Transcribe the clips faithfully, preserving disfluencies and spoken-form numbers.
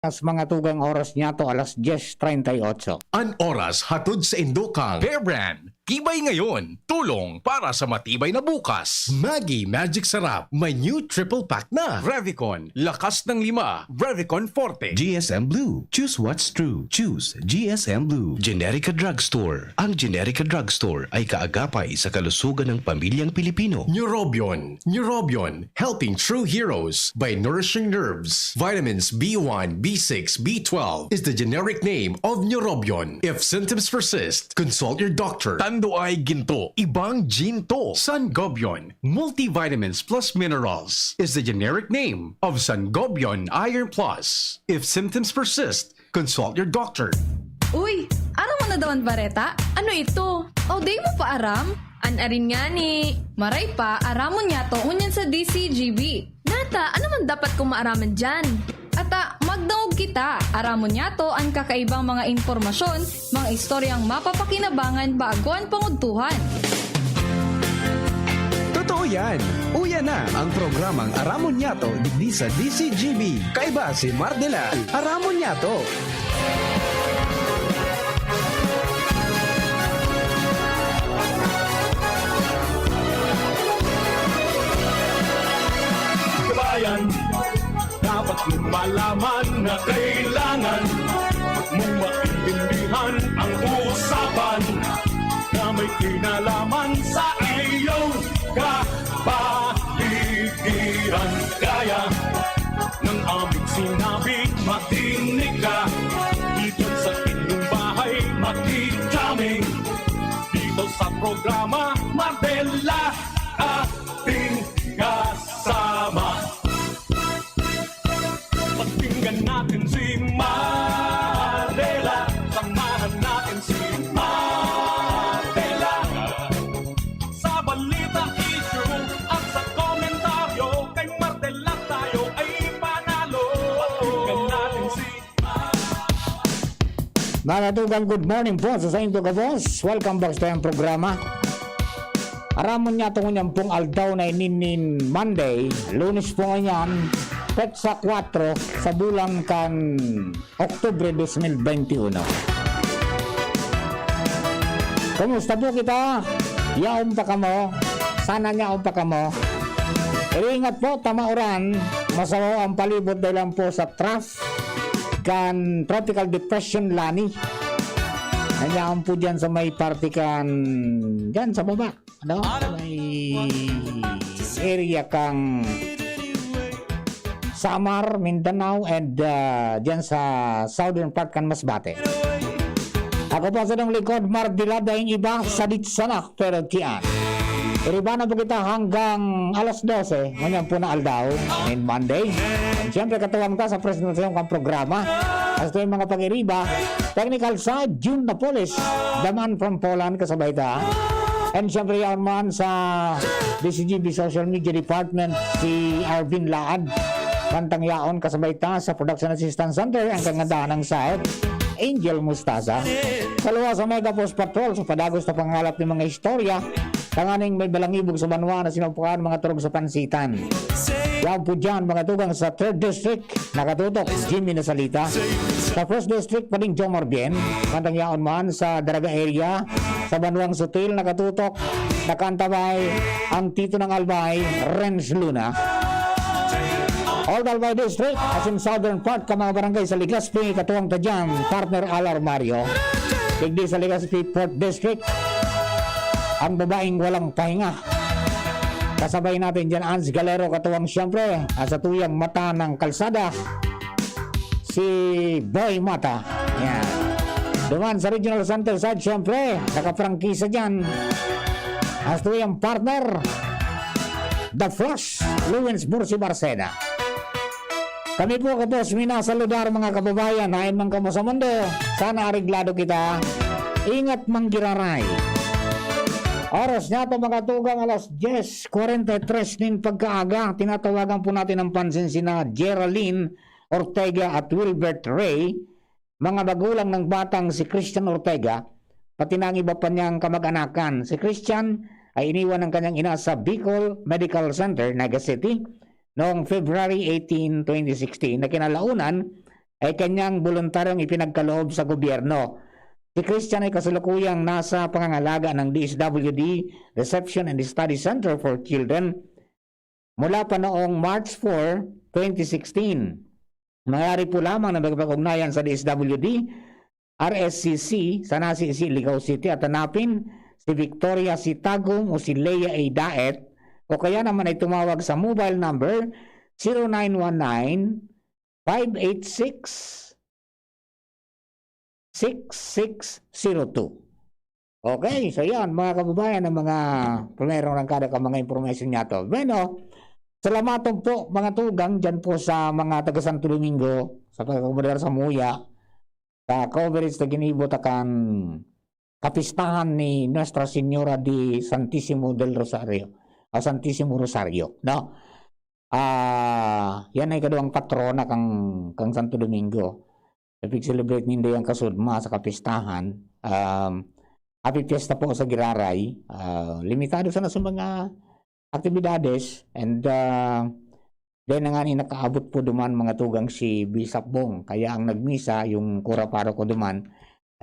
As mga tugang, oras niyato alas dyes treinta y ocho. An oras hatod saindo kan Bear Brand, tibay ngayon, tulong para sa matibay na bukas. Maggi Magic Sarap, may new triple pack na. Revicon, lakas ng lima. Revicon Forte. G S M Blue, choose what's true. Choose G S M Blue. Generica Drugstore. Ang Generica Drugstore ay kaagapay sa kalusugan ng pamilyang Pilipino. Neurobion, Neurobion, helping true heroes by nourishing nerves. Vitamins B one, B six, B twelve is the generic name of Neurobion. If symptoms persist, consult your doctor. Tanduay Ginto, ibang Ginto. Sangobion, multivitamins plus minerals is the generic name of Sangobion Iron Plus. If symptoms persist, consult your doctor. Uy, aram mo na daw an bareta? Ano ito? O, di mo pa aram? An arin ngani. Maray pa, aramon niyato ngunyan sa D C G B. Nata, ano man dapat kong maaraman diyan? Ata, magdangog kita. Aramon niyato an kakaibang mga impormasyon, mga istoryang mapapakinabangan bago an pangudtuhan. Totoo yan. Uya na ang programang Aramon Niyato digdi sa D C G B. Kaiba si Mardela. Aramon Niyato. Kabayan, dapat mong malaman na kailangan mong maintindihan ang usapan na may kinalaman sa iyong kapaligiran. Kaya ng aming sinabi, makinig ka. Dito sa inyong bahay, makijamming. Dito sa programa, Mardela, ating kasama. Pakinggan natin si Mardela. Samahan natin si Mardela. Sa balita, issue, at sa komentaryo, kay Mardela tayo ay panalo. Pakinggan natin si Mga tugang, good morning po sa sainto gabos. Welcome back sa tayong programa. Aramon niyato ngunyan pong aldaw na ini nin Monday, Lunes po ngunyan, petsa kwatro sa bulan kan Oktubre dos mil benti uno. Kumusta po kita? Yaon pa kamo? Sana yaon pa kamo. Pero ingat po, ta mauran, masabaw ang palibot dahil lang po sa trough kan Tropical Depression Lani. Nanyaon po dyan sa may parte kan, dyan sa baba, ano? May area kang Samar, Mindanao, and, ah, dyan sa southern part kan Masbate. Ako po sa inyong likod, Mardela, daing iba, sadit sana, pero kian. Iriba na po kita hanggang alas dose, ngunyan po na aldaw, in Monday. And siyempre, katuwang ta sa presentasyon kan programa. Hasta yung mga pag-iriba, technical side, June Napoles, the man from Poland, kasabay ta. And siyempre, yaon man sa D C G B Social Media Department, si Arvin Laad. Mantang yaon, kasabay ta sa Production Assistance Center, ang kagandahan ng sahod, Angel Mustasa. Sa luwas sa Mega Post Patrol, sa padagos na pangalap ng mga istorya, tanganing may balangibog sa banwa na sinumpakan mga turog sa pansitan. Yaon po dyan, mga tugang sa Third District, nakatutok, Jimmy Nasalita. Sa First District, Pading Jomar Bien, mantang yaon man sa Daraga area, sa Banwang Sutil, nakatutok, nakantabay, ang Tito ng Albay, Renz Luna. All the Albay District, as in southern part, ka mga barangay sa Legazpi, katuwang ta dyan, partner Alar Mario. Digdi sa Legazpi, Fourth District, ang babaeng walang pahinga. Kasabay natin dyan, Ans Galero, katuwang siyempre, ah, sa tuyang mata ng kalsada, si Boy Mata. Yan. Duman sa Regional Center Side, siyempre, nakaprangkisa dyan. As tuyang partner, The Flash, Lawrence Bursi Barcena. Kami po, kapos, minasaludar, mga kababayan, hain man kamo sa mundo. Sana areglado kita. Ingat manggiraray. Oras niyato, mga tugang, alas dyes kwarenta y tres nin pagkaaga. Tinatawagan po natin ang pansin sina Geraldine Ortega at Wilbert Ray, mga magulang ng batang si Christian Ortega, pati na ang iba pa niyang kamag-anakan. Si Christian ay iniwan ng kanyang ina sa Bicol Medical Center, Naga City, noong February eighteen, twenty sixteen, na kinalaunan ay kanyang boluntaryong ipinagkaloob sa gobyerno. Si Christian ay kasalukuyang nasa pangangalaga ng D S W D Reception and Study Center for Children mula pa noong March four, twenty sixteen. Mangyari po lamang na makipag-ugnayan sa D S W D, R S C C, sa Nasi-si, Ligao City at hanapin si Victoria C. Tagum o si Lea A. Daet, o kaya naman ay tumawag sa mobile number zero nine one nine, five eight six, six six zero two. Okay, so yan, mga kababayan, ang mga primerong rangkada ka mga impormasyon niya to. Bueno, salamaton po, mga tugang, dyan po sa mga taga Santo Domingo, sa pagkakomodar sa Muya, sa coverage na ginibo ta kan kapistahan ni Nuestra Señora de Santisimo del Rosario, o Santisimo Rosario, no? Ah, yan ay kaduang patrona kang, kang Santo Domingo. Ipig-celebrate ninda yung kasudma sa kapistahan. Um, happy fiesta po sa Giraray. Ah, limitado sana sa mga aktibidades and, ah, then na nga ni nakaabot po duman mga tugang si Bishop Bong. Kaya ang nagmisa, yung kura paroko duman,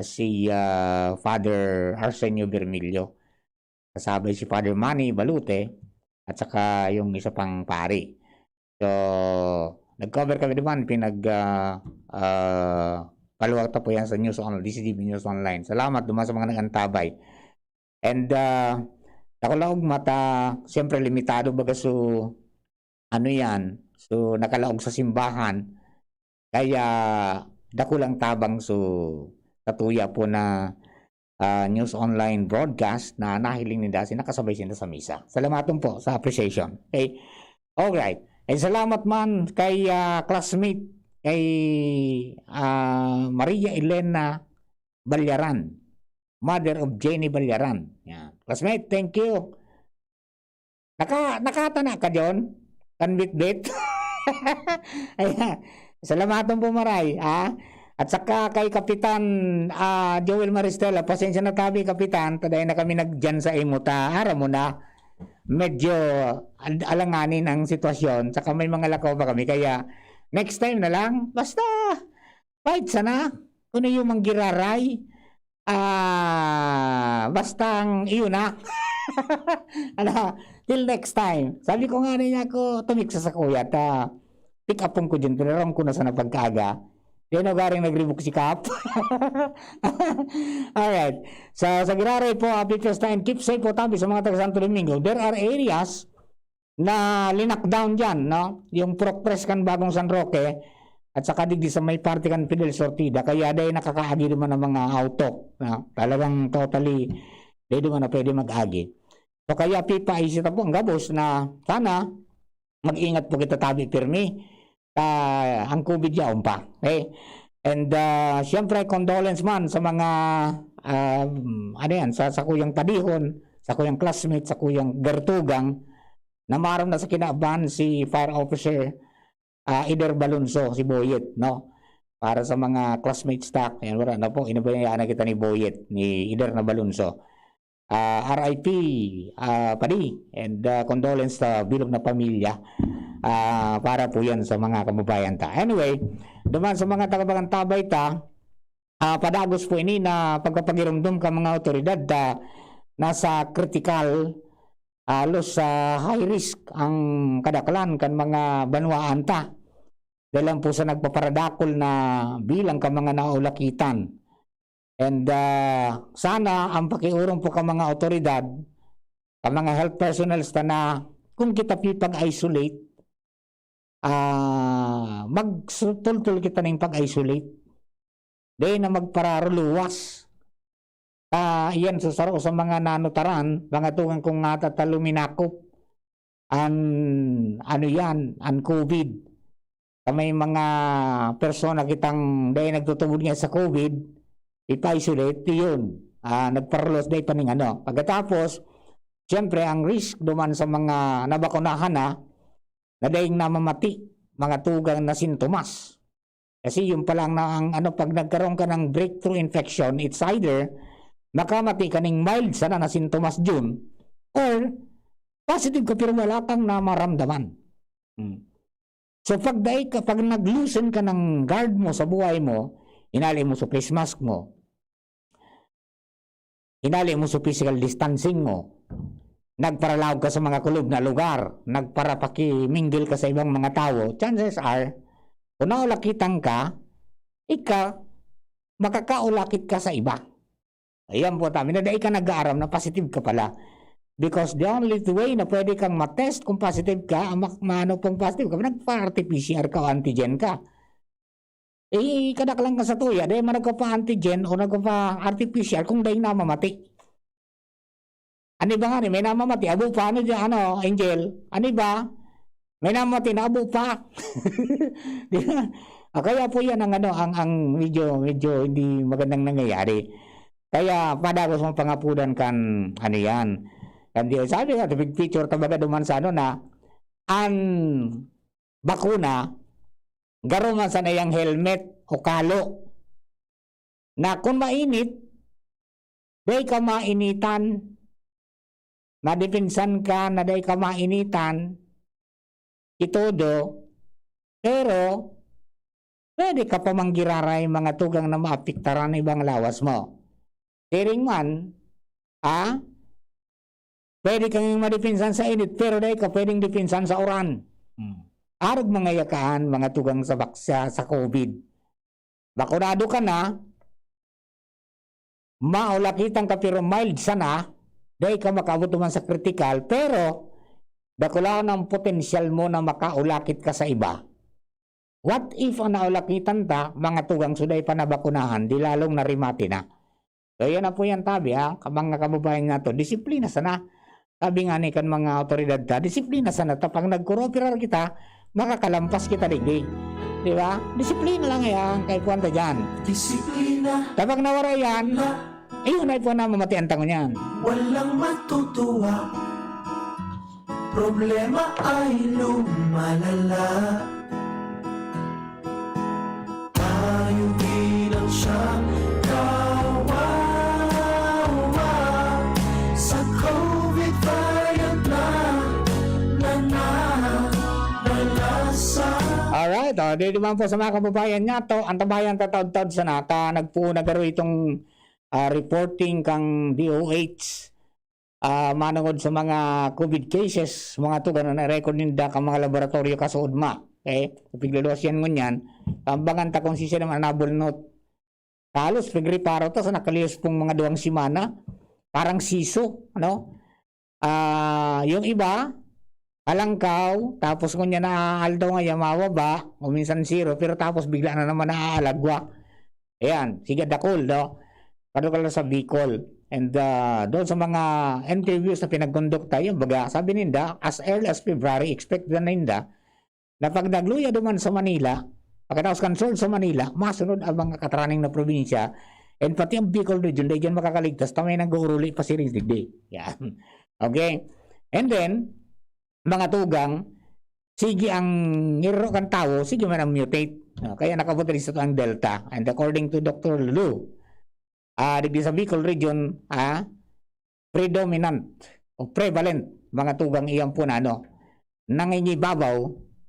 si, ah, Father Arsenio Bermillo. Kasabay si Father Manny Balute at saka yung isa pang pari. So, nag-cover kami duman, pinag, ah, ah, paluwag ta po yan sa News On-, D C D B News Online. Salamat duman sa mga nag-antabay. And, ah, dakul na ugma ta, siyempre, limitado baga so, ano yan, so, nakalaog sa simbahan. Kaya, dakulang tabang so, sa tuya po na, ah, News Online broadcast na nahiling ninda, si nakasabay sinda sa misa. Salamaton po sa appreciation. Okay. Alright. Eh, salamat man kay, ah, classmate, kay, ah, Maria Elena Balyaran, mother of Jenny Balyaran. Yan. Classmate, thank you. Naka-, nakatana ka, John? Kan bitbit? Ayan. Salamaton po, maray, ha? At saka kay Kapitan, ah, Joel Maristela, pasensya na tabi, Kapitan, taday na kami nagdiyan sa imo ta. Aram mo na, medyo al-, alanganin ang sitwasyon, saka may mga lakaw pa kami, kaya next time na lang, basta fight sana, kung ano yung manggiraray, ah, bastang iyon na. Ala, till next time. Sabi ko nga niya ako, tumik sa sakuya, ta, pick upon ko dyan, pero aram ko na sa napagkaaga. Di na garing nag-rebook si Kap. Alright. So, sa Giraray po, happy fiesta and keep safe po tabi sa mga taga Santo Domingo. There are areas na linakdown dyan, no? Yung Progress kan Bagong San Roque, at saka digdi sa may parte kan Fidel Sortida, kaya dahil nakakaagi naman ang mga auto, no? Talagang totally, dahil naman na pwede mag-agi. So, kaya pipaisip ako ang gabos na sana mag-ingat po kita tabi pirmi. Ah, ang COVID yaon pa. Okay? And, ah, siyempre, condolence man sa mga, ah, ano yan, sa, sa kuyang padihon, sa kuyang classmate, sa kuyang gartugang, na maram na sa kinaban si Fire Officer, ah, Ider Balonso, si Boyet, no? Para sa mga classmates ta, yan, wala na po, inabayaan na kita ni Boyet, ni Ider na Balonso. Ah, R I P, ah, Padi, and, ah, condolence sa bilog na pamilya. Ah, para po yan sa mga kababayan ta. Anyway, duman sa mga taga-Bagantabay ta, ah, padagos po ini na pagpapagirumdom ka mga otoridad ta nasa critical, halos sa high risk ang kadaklan kan mga banwaan ta. Dahil lang po sa nagpaparadakol na bilang ka mga naulakitan. And, ah, sana ang pakiurong po ka mga otoridad, ka mga health personnel ta na kung kita pipag-isolate, ah, magtultol kita ning pag-isolate. Dahil na magpararuluwas. Ah, iyan sa saro sa mga nanutaran, mga tugang kong natataluminakop. An, ano yan, an COVID. Sa may mga persona kitang dahil nagtutubod nga sa COVID, ipa-isolate, yun. Ah, nagparalos na ipaning ano. Pagkatapos, siyempre, ang risk duman sa mga nabakunahan na, na daing namamati, mga tugang na sintomas. Kasi yung pa lang na ang ano, pag nagkaroon ka ng breakthrough infection, it's either makamati ka ning mild sana na sintomas dyan, or positive ka pero wala kang namaramdaman. Hmm. So, pag dai ka, pag nag-loosen ka ng guard mo sa buhay mo, hinali mo sa face mask mo, hinali mo sa physical distancing mo, nagparalaog ka sa mga kulob na lugar, nagparapakimingle ka sa ibang mga tawo, chances are, kung naulakitan ka, ika, makakaulakit ka sa iba. Ayan po, tama na, dai ka nag-aaram na positive ka pala. Because the only way na pwede kang matest kung positive ka, ang mak-, maano pang positive ka, nagpa-R T P C R ka o antigen ka. Eh, kadaklan ka sa tuya, dai man nagpapa-antigen o nagpapa-R T P C R kung dai namamati. Ano ba nga ni, may namamati, abo pa, ano dyan, ano, Angel? Ano ba? May namamati na abo pa. Di ba? Ah, kaya po yan ang, ano, ang, ang medyo, medyo hindi magandang nangyayari. Kaya padagos mong pangapudan kan, ano yan. Kan di, sabi nga, the big picture, tabaga duman sa, ano, na, ang bakuna, garo man sana yang helmet o kalo. Na kung mainit, dai ka mainitan, madipinsan ka na dai ka mainitan, y todo, pero pwede ka pa manggiraray, mga tugang, na maapektaran ibang lawas mo. Siring man, ah, pwede kang madipinsan sa init, pero dai ka pwedeng dipinsan sa uran. Hmm. Arog mga yakaan, mga tugang sa baksa, sa COVID. Bakunado ka na, maulakitan ka pero mild sana, dai ka makaabot naman sa critical, pero dakulaon ang potensyal mo na makaulakit ka sa iba. What if ang naulakitan ta, mga tugang, so dai pa nabakunahan, di lalong narimate na? So, yan na po yan, tabi, ha? Ka-, mga kababayan nato, disiplina sana. Sabi nga ni kan mga awtoridad ta, disiplina sana ta. Pag nagkoropirar kita, makakalampas kita digdi. Di ba? Disiplina lang yan, kay kuwan ta dyan. Disiplina. Kapag nawara yan, na ayun, ay po na mamatian tango niyan. Walang matutuwa. Problema ay lumalala. Tayo bilang siyang kawawa sa COVID variant na nananalasa. Alright, oh, di naman po sa mga kababayan nato, antabayan ta taud-taud sana ta nagpuon na garo itong, ah, reporting kang D O H. Ah, manongod sa mga COVID cases, mga tugang na na-record ninda kan mga laboratoryo kasuodma. Okay? Piglulusyan ngunyan, tambangan ta kung siisay naman an nabulnot. Halos pigreparo ta sa nakalihos pong mga duwang semana, parang siso, ano? Ah, yung iba, alangkaw, tapos ngunyan na aldaw nga yan, mababa, o minsan zero, pero tapos bigla na naman naaalagwa. Ayan, sige, dakul, no? Kadakul na sa Bicol. And, ah, doon sa mga interviews na pinagkondukta, yun, baga, sabi ninda, as early as February, expect na ninda na pag nagluya duman sa Manila, pagkatapos kan solve sa Manila, masunod ang mga katraning na probinsya, and pati ang Bicol region, dai dyan makakaligtas, ta may nag-uuruli pa siring digdi. Yan. Okay? And then, mga tugang, sige ang ngero kan tawo, sige man ang mutate. Ah, kaya nakabot rin sa ang Delta. And according to Doctor Lu, ah, digdi sa Bicol region, ah, predominant o prevalent, mga tugang, iyan po na, ano, nangingibabaw,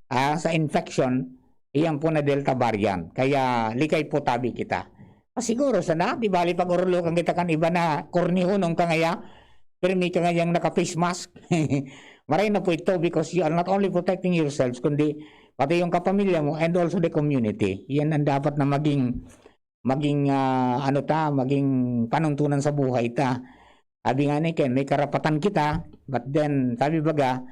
ah, sa infection, iyan po na Delta variant. Kaya likay po tabi kita. Ah, siguro sana, di bali pag-urulokan kita kan iba na kornihonong ka ngaya, pirmi ka ngayang naka-face mask. Maray na po ito because you are not only protecting yourselves, kundi pati yung kapamilya mo and also the community. Yan ang dapat na maging, maging, ah, ano ta, maging panuntunan sa buhay ta. Sabi nga ni Ken, may karapatan kita, but then, sabi baga,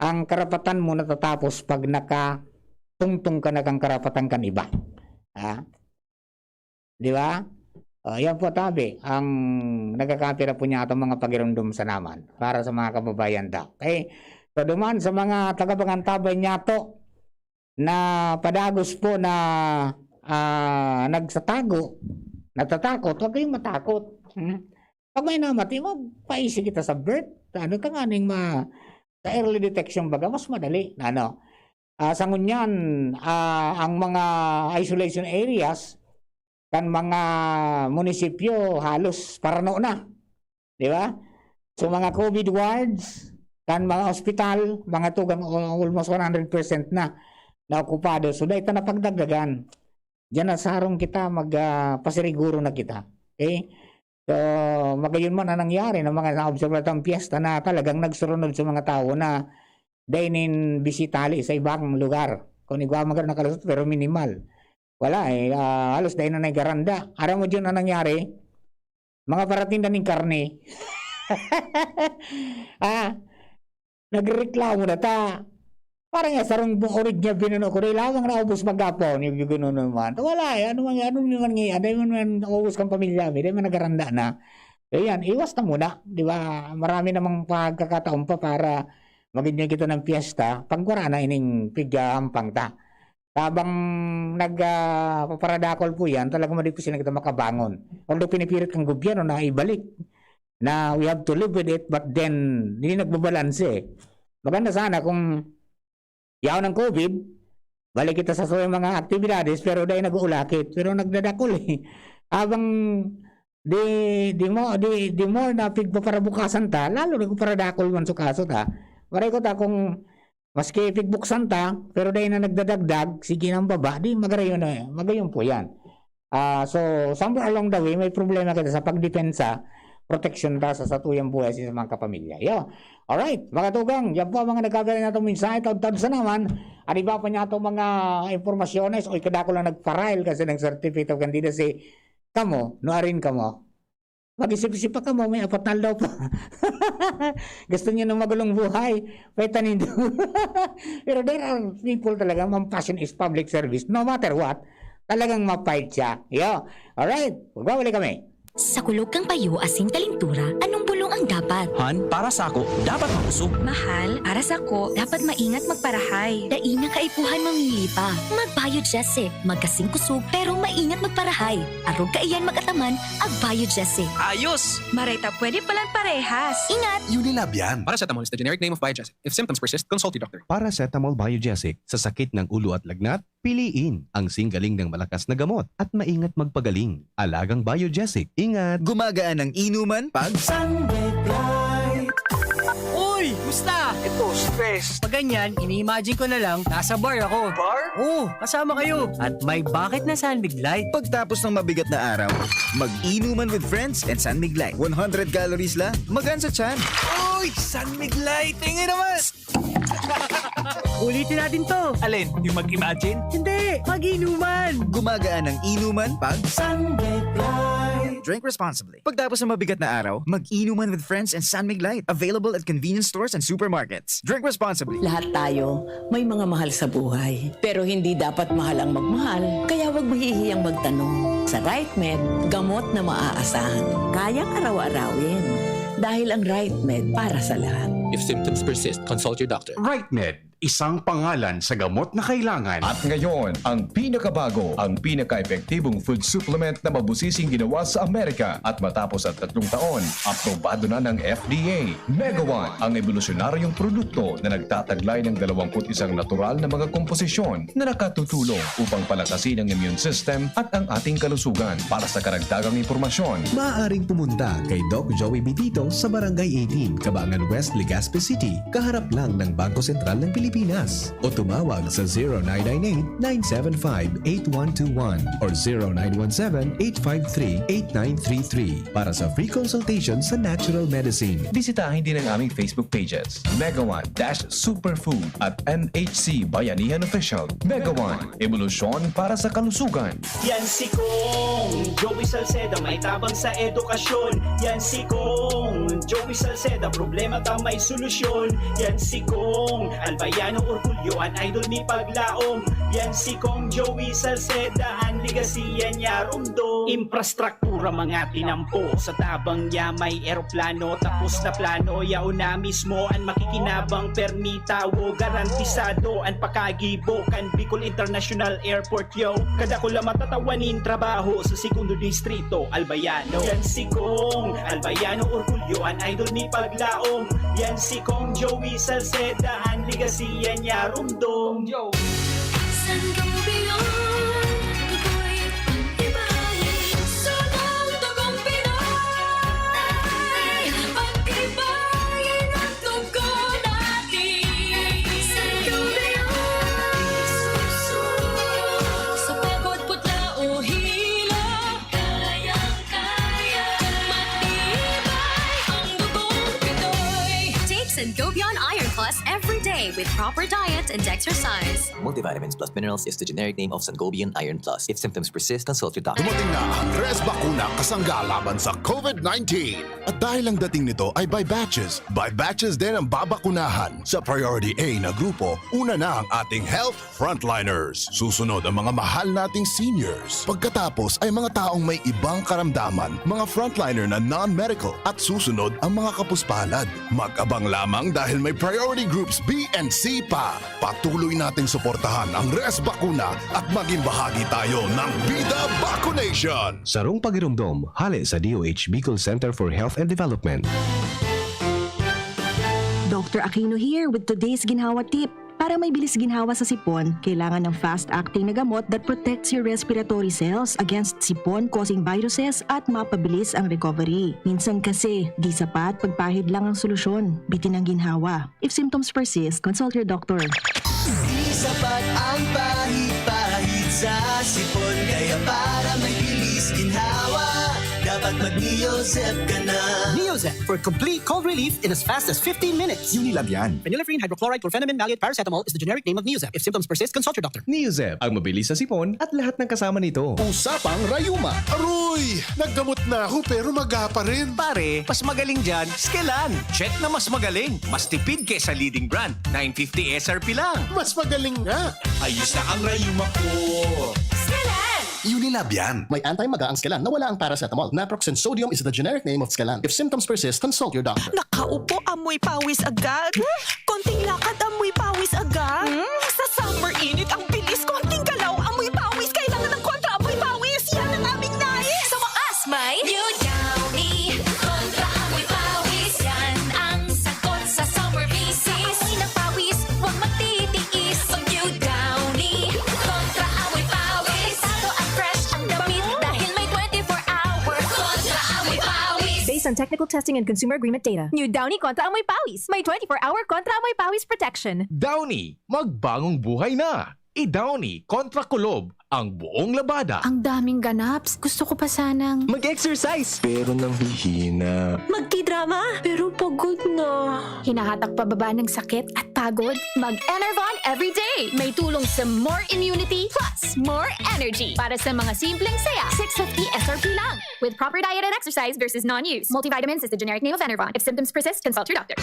ang karapatan mo natatapos pag nakatungtong ka na kang karapatan kan iba. Ha? Di ba? O, yan po, tabi. Ang nagkakapira po niya itong mga pagirumdom sa naman para sa mga kababayan ta. Okay? So, duman sa mga tagapangantabay niya to, na padagos po na, ah, nagsatago, natatakot, huwag kayong matakot. Hmm? Pag may namati, magpaisi kita sa birth. Ano ka nga ning ma-, sa early detection baga, mas madali. Ano? Ah, sa ngunyan, ah, ang mga isolation areas, kan mga munisipyo, halos parano na. Di ba? So, mga COVID wards, kan mga ospital, mga tugang, o-, almost one hundred percent na. na okupado. So, dai ta na pagdagdagan. Diyan na sa harong kita, mag, ah, pasiriguro na kita. Okay? So, magayon man ang nangyari ng mga naobserba tang piyesta na talagang nagsurunod sa mga tawo na dai nin bisita hali sa ibang lugar. Kung igwa man garo nakalusot, pero minimal. Wala eh, ah, halos dai na naggaranda. Aram mo, Jun, ang nangyari? Mga paratinda ning karne. Ah, nagreklamo na ta. Parang ya sarong orig niya binuno ko, dai lamang naubos maghapon, yung, yung ganun naman. Wala eh, ano man, ano man nga, dai man, man naubos kang pamilya, mi, dai man nagaranda na. Kaya yan, iwas na muna, di ba? Marami namang pagkakataon pa para mag-enjoy kita ng piyesta, pag wala na ining pighahampang ta. Habang nag, ah, paparadakol po yan, talagang madi po sila kita makabangon. Although pinipilit ng gobyerno na ibalik, na we have to live with it, but then, hindi nagbabalanse eh. Maganda sana kung yaon ang COVID, balik kita sa suyang mga aktibidades, pero dai nag-uulakit, pero nagdadakol eh. Habang di, di mo, di, di mo na pigpaparabukasan ta, lalo nagpaparadakol man sa kaso ta. Maray ko ta kung maski pigbuksan ta, pero dai na nagdadagdag, sige nang baba, di magarayon na, magayon po yan. Ah, so, somewhere along the way, may problema kita sa pagdepensa, proteksyon ta sa satuyang buhay sa mga kapamilya. Yo. Alright, mga tugang, yan po ang mga nagkagaling natong mensahe, taud-taud sa naman, at iba pa niya itong mga impormasyones, o ikadako lang nagparahil kasi ng certificate of candidacy, kamo, nuarin kamo. Mag-isip-isip pa kamo, may apat na aldaw pa. Gusto niyo ng magulong buhay? Pwede nindo. Pero there are people talaga, ang passion is public service, no matter what. Talagang ma-fight siya. Yo. Alright. Magbabalik kami. Sa kulog kan payo asin kalintura, anong bulong ang dapat? Han, para sako, dapat makusog. Mahal, para sako, dapat maingat magparahay. Dai na kaipuhan mamili pa. Mag-Biogesic, magkasing kusog, pero maingat magparahay. Arog kaiyan mag-ataman, ag-Biogesic. Ayos! Maray ta pwede palan parehas. Ingat! Unilab yan. Paracetamol is the generic name of Biogesic. If symptoms persist, consult your doctor. Paracetamol Biogesic, sa sakit ng ulo at lagnat, piliin ang singgaling ng malakas na gamot at maingat magpagaling. Alagang Biogesic. Ingat! Gumagaan ang inuman pag Sunbet Light. Uy! Musta? Ito, stress. Pag ganyan, ini-imagine ko na lang, nasa bar ako. Bar? Oo, kasama kayo. At may bakit na San Mig Light. Pagtapos ng mabigat na araw, mag-inuman with friends and San Mig Light. One hundred calories lang, magaan sa tiyan. Uy! San Mig Light! Tingin naman! Ulitin natin to. Alin? Yung mag-imagine? Hindi, mag-inuman. Gumagaan ang inuman pag Sunbet Light. Drink responsibly. Pagtapos ng mabigat na araw, mag-inuman with friends and San Mig Light. Available at convenience stores and supermarkets. Drink responsibly. Lahat tayo may mga mahal sa buhay. Pero hindi dapat mahal ang magmahal, kaya wag mahihiyang magtanong. Sa Right Med, gamot na maaasahan. Kayang araw-arawin. Dahil ang Right Med para sa lahat. If symptoms persist, consult your doctor. Right Med, isang pangalan sa gamot na kailangan. At ngayon, ang pinakabago, ang pinaka-epektibong food supplement na mabusising ginawa sa Amerika. At matapos ang tatlong taon, aprobado na ng F D A. Mega One, ang ebolusyonaryong produkto na nagtataglay ng dalawampu't isang natural na mga komposisyon na nakatutulong upang palakasin ang immune system at ang ating kalusugan. Para sa karagdagang impormasyon, maaaring pumunta kay Doc Joey Bitito sa Barangay eighteen, Cabangan West, Legazpi City, kaharap lang ng Bangko Sentral ng Pilipinas. O tumawag sa zero nine nine eight, nine seven five, eight one two one or zero nine one seven, eight five three, eight nine three three para sa free consultation sa natural medicine. Bisitahin din ang aming Facebook pages, Mega One dash Superfood at M H C Bayanihan Official. Mega One, ebolusyon para sa kalusugan. Yan si Kong Joey Salceda, may tabang sa edukasyon. Yan si Kong Joey Salceda, problema ta may solusyon. Yan si Kong Albayano Orgulyo, an idol ni paglaom. Yan si Kong Joey Salceda, an legacy yan niya rumdom. Infrastruktura mga tinampo, sa tabang niya may eroplano, tapos na plano, yaon na mismo an makikinabang, permi tawo, garantisado an pakagibo kan Bicol International Airport, yo. Kadakula matatawa nin trabaho sa Segundo Distrito, Albayano. Yan si Kong Albayano, orgulyo, an idol ni paglaom. Yan si Kong Joey Salceda, an legacy yan niya rumdom. Yo. San Rubion, ako'y pagtibayin. Sa mga tugong Pinoy, pagtibayin ang dugo natin. San Rubion. with proper diet and exercise. Multivitamins plus minerals is the generic name of Sangobion Iron Plus. If symptoms persist, consult your doctor. Dumating na ang Res Bakuna kasangga laban sa COVID-nineteen. At dahil ang dating nito ay by batches, by batches din ang babakunahan. Sa Priority A na grupo, una na ang ating health frontliners. Susunod ang mga mahal nating seniors. Pagkatapos ay mga taong may ibang karamdaman, mga frontliner na non-medical. At susunod ang mga kapuspalad. Mag-abang lamang dahil may priority groups B and C pa. Patuloy nating suportahan ang Res Bakuna at maging bahagi tayo ng Bida Vacunation. Sarong pagiromdom, hale sa D O H Bicol Center for Health and Development. Dr. Aquino here with today's ginhawa tip. Para may bilis ginhawa sa sipon, kailangan ng fast-acting na gamot that protects your respiratory cells against sipon-causing viruses at mapabilis ang recovery. Minsan kasi, di sapat pagpahid lang ang solusyon. Bitin ang ginhawa. If symptoms persist, consult your doctor. Di sapat ang pahid-pahid sa sipon. Kaya para may bilis ginhawa, dapat mag-Neozep ka na. Neozep for complete cold relief in as fast as fifteen minutes. Unilab yan. Phenylephrine, hydrochloride, chlorphenamine maleate, paracetamol is the generic name of Neozep. If symptoms persist, consult your doctor. Neozep, ang mabilis sa sipon at lahat ng kasama nito. Usapang rayuma. Aroy! Naggamot na ako pero maga pa rin. Pare, mas magaling dyan, Skelan. Check na mas magaling. Mas tipid kesa leading brand. nine fifty S R P lang. Mas magaling nga. Ayos na ang rayuma ko. Skelan! Unilab yan. May anti-maga ang Skelan na wala ang paracetamol. Naproxen sodium is the generic name of Skelan. If symptoms persist, consult your doctor. Nakaupo, amoy pawis agad. Konting lakad, amoy pawis agad. Sa summer init, ang bilis. Konting galaw, amoy pawis. Kailangan ng kontra amoy pawis. Yan ang aming nais. Sa wakas, may New Downy Kontra Amoy Pawis. Yan ang sagot sa summer basis. Amoy ng pawis, huwag magtitiis. Mag New Downy Kontra Amoy Pawis. Delikado at fresh ang damit dahil may twenty-four hour Kontra Amoy Pawis. Based on technical testing and consumer agreement data. New Downy Kontra Amoy Pawis. May twenty-four hour Kontra Amoy Pawis protection. Downy, magbangong buhay na! I-Downy kontra kulob ang buong labada. Ang daming ganaps. Gusto ko pa sanang Mag-exercise pero nanghihina. Magkidrama pero pagod na. Hinahatak pababa ng sakit at pagod. Mag-Enervon everyday. May tulong sa more immunity plus more energy. Para sa mga simpleng saya, six fifty S R P lang. With proper diet and exercise versus non-use. Multivitamins is the generic name of Enervon. If symptoms persist, consult your doctor.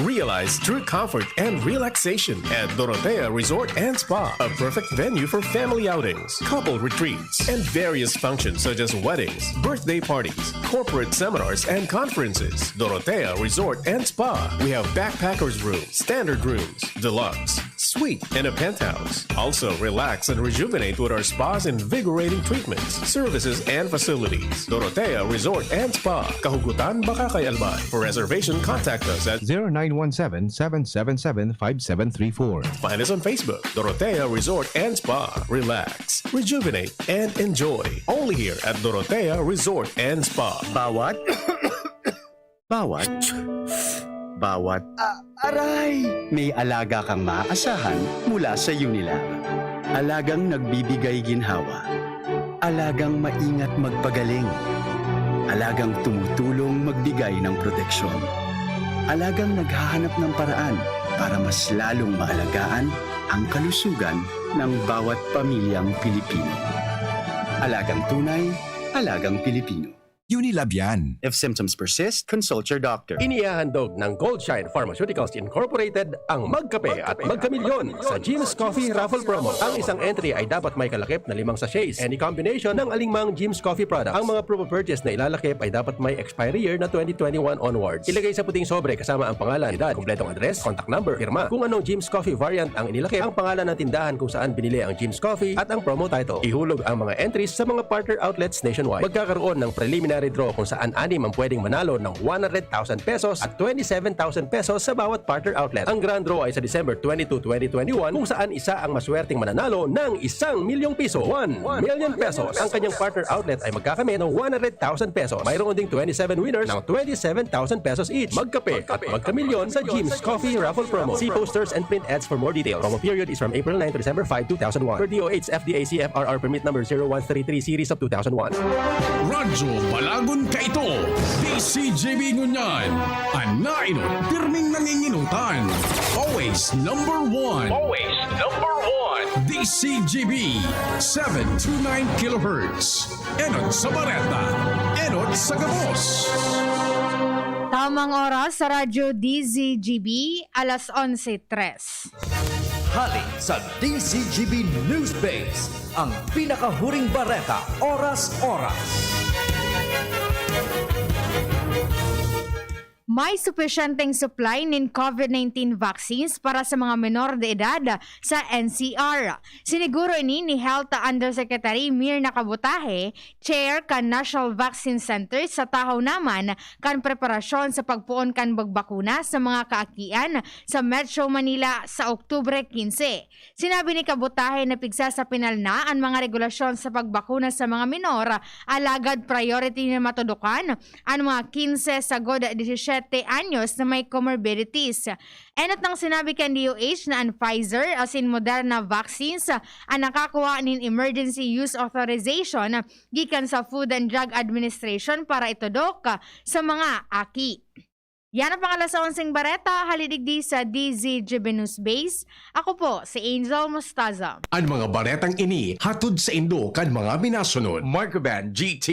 Realize true comfort and relaxation at Dorotea Resort and Spa, a perfect venue for family outings, couple retreats, and various functions such as weddings, birthday parties, corporate seminars, and conferences. Dorotea Resort and Spa. We have backpackers room, standard rooms, deluxe, suite, and a penthouse. Also, relax and rejuvenate with our spa's invigorating treatments, services, and facilities. Dorotea Resort and Spa. Kahugutan, Bacacay, Albay. For reservation, contact us at zero nine one seven, seven seven seven, five seven three four. Find us on Facebook, Dorotea Resort and Spa. Relax, rejuvenate, and enjoy. Only here at Dorotea Resort and Spa. Bawat, bawat, bawat. Ah, aray! May alaga kang maaasahan mula sa Unilab. Alagang nagbibigay ginhawa. Alagang maingat magpagaling. Alagang tumutulong magbigay ng proteksyon. Alagang naghahanap ng paraan para mas lalong maalagaan ang kalusugan ng bawat pamilyang Pilipino. Alagang tunay, alagang Pilipino. Unilab yan. If symptoms persist, consult your doctor. Inihahandog ng Goldshine Pharmaceuticals Incorporated ang Magkape at Magkamilyon sa Jim's Coffee Raffle Promo. Ang isang entry ay dapat may kalakip na limang sachets. Any combination ng alingmang Jim's Coffee product. Ang mga promo purchase na ilalakip ay dapat may expiry year na twenty twenty-one onwards. Ilagay sa puting sobre kasama ang pangalan, edad, kompletong address, contact number, pirma. Kung anong Jim's Coffee variant ang inilakip, ang pangalan ng tindahan kung saan binili ang Jim's Coffee at ang promo title. Ihulog ang mga entries sa mga partner outlets nationwide. Magkakaroon ng preliminary draw kung saan anim ang pwedeng manalo ng one hundred thousand pesos at twenty-seven thousand pesos sa bawat partner outlet. Ang grand draw ay sa December twenty-two, twenty twenty-one, kung saan isa ang maswerteng mananalo ng isang milyong piso, one million pesos. Ang kanyang partner outlet ay magkakamit ng one hundred thousand pesos. Mayroon ding twenty-seven winners ng twenty-seven thousand pesos each. Magkape at magkamilyon sa Jim's Coffee Raffle Promo. See posters and print ads for more details. Promo period is from April nine to December five, two thousand one. Per D O H F D A C F R R permit number zero one three three series of two thousand one. Radyo Lagon kaito, D C G B ngunyan. An nainot, pirming nanginginutan. Always number one. Always number one. D C G B, seven two nine kilohertz. Enot sa bareta, enot sa gabos. Tamang oras sa Radyo D Z G B, alas onse tres. Hali sa D Z G B News Base, ang pinakahuring bareta, oras-oras. May supisyenteng supply nin COVID nineteen vaccines para sa mga menor de edad sa N C R. Siniguro ini ni Health Undersecretary Mirna Kabutahe, Chair kan National Vaccine Center, sa tahaw naman kan preparasyon sa pagpoon kan pagbakuna sa mga kaakian sa Metro Manila sa Oktubre quince. Sinabi ni Kabutahe na pigsa sa pinal na an mga regulasyon sa pagbakuna sa mga minor, alagad priority na matudukan an mga quince sagod disisiyete anyos na may comorbidities. Enot nang sinabi kan D O H na an Pfizer asin Moderna vaccines an nakakuha nin emergency use authorization gikan sa Food and Drug Administration para itudok sa mga aki. Yan ang pang-alas onseng bareta, hali digdi sa D Z G B News Base. Ako po si Angel Mostaza. An mga baretang ini hatod saindo kan mga minasunod. Microban G T,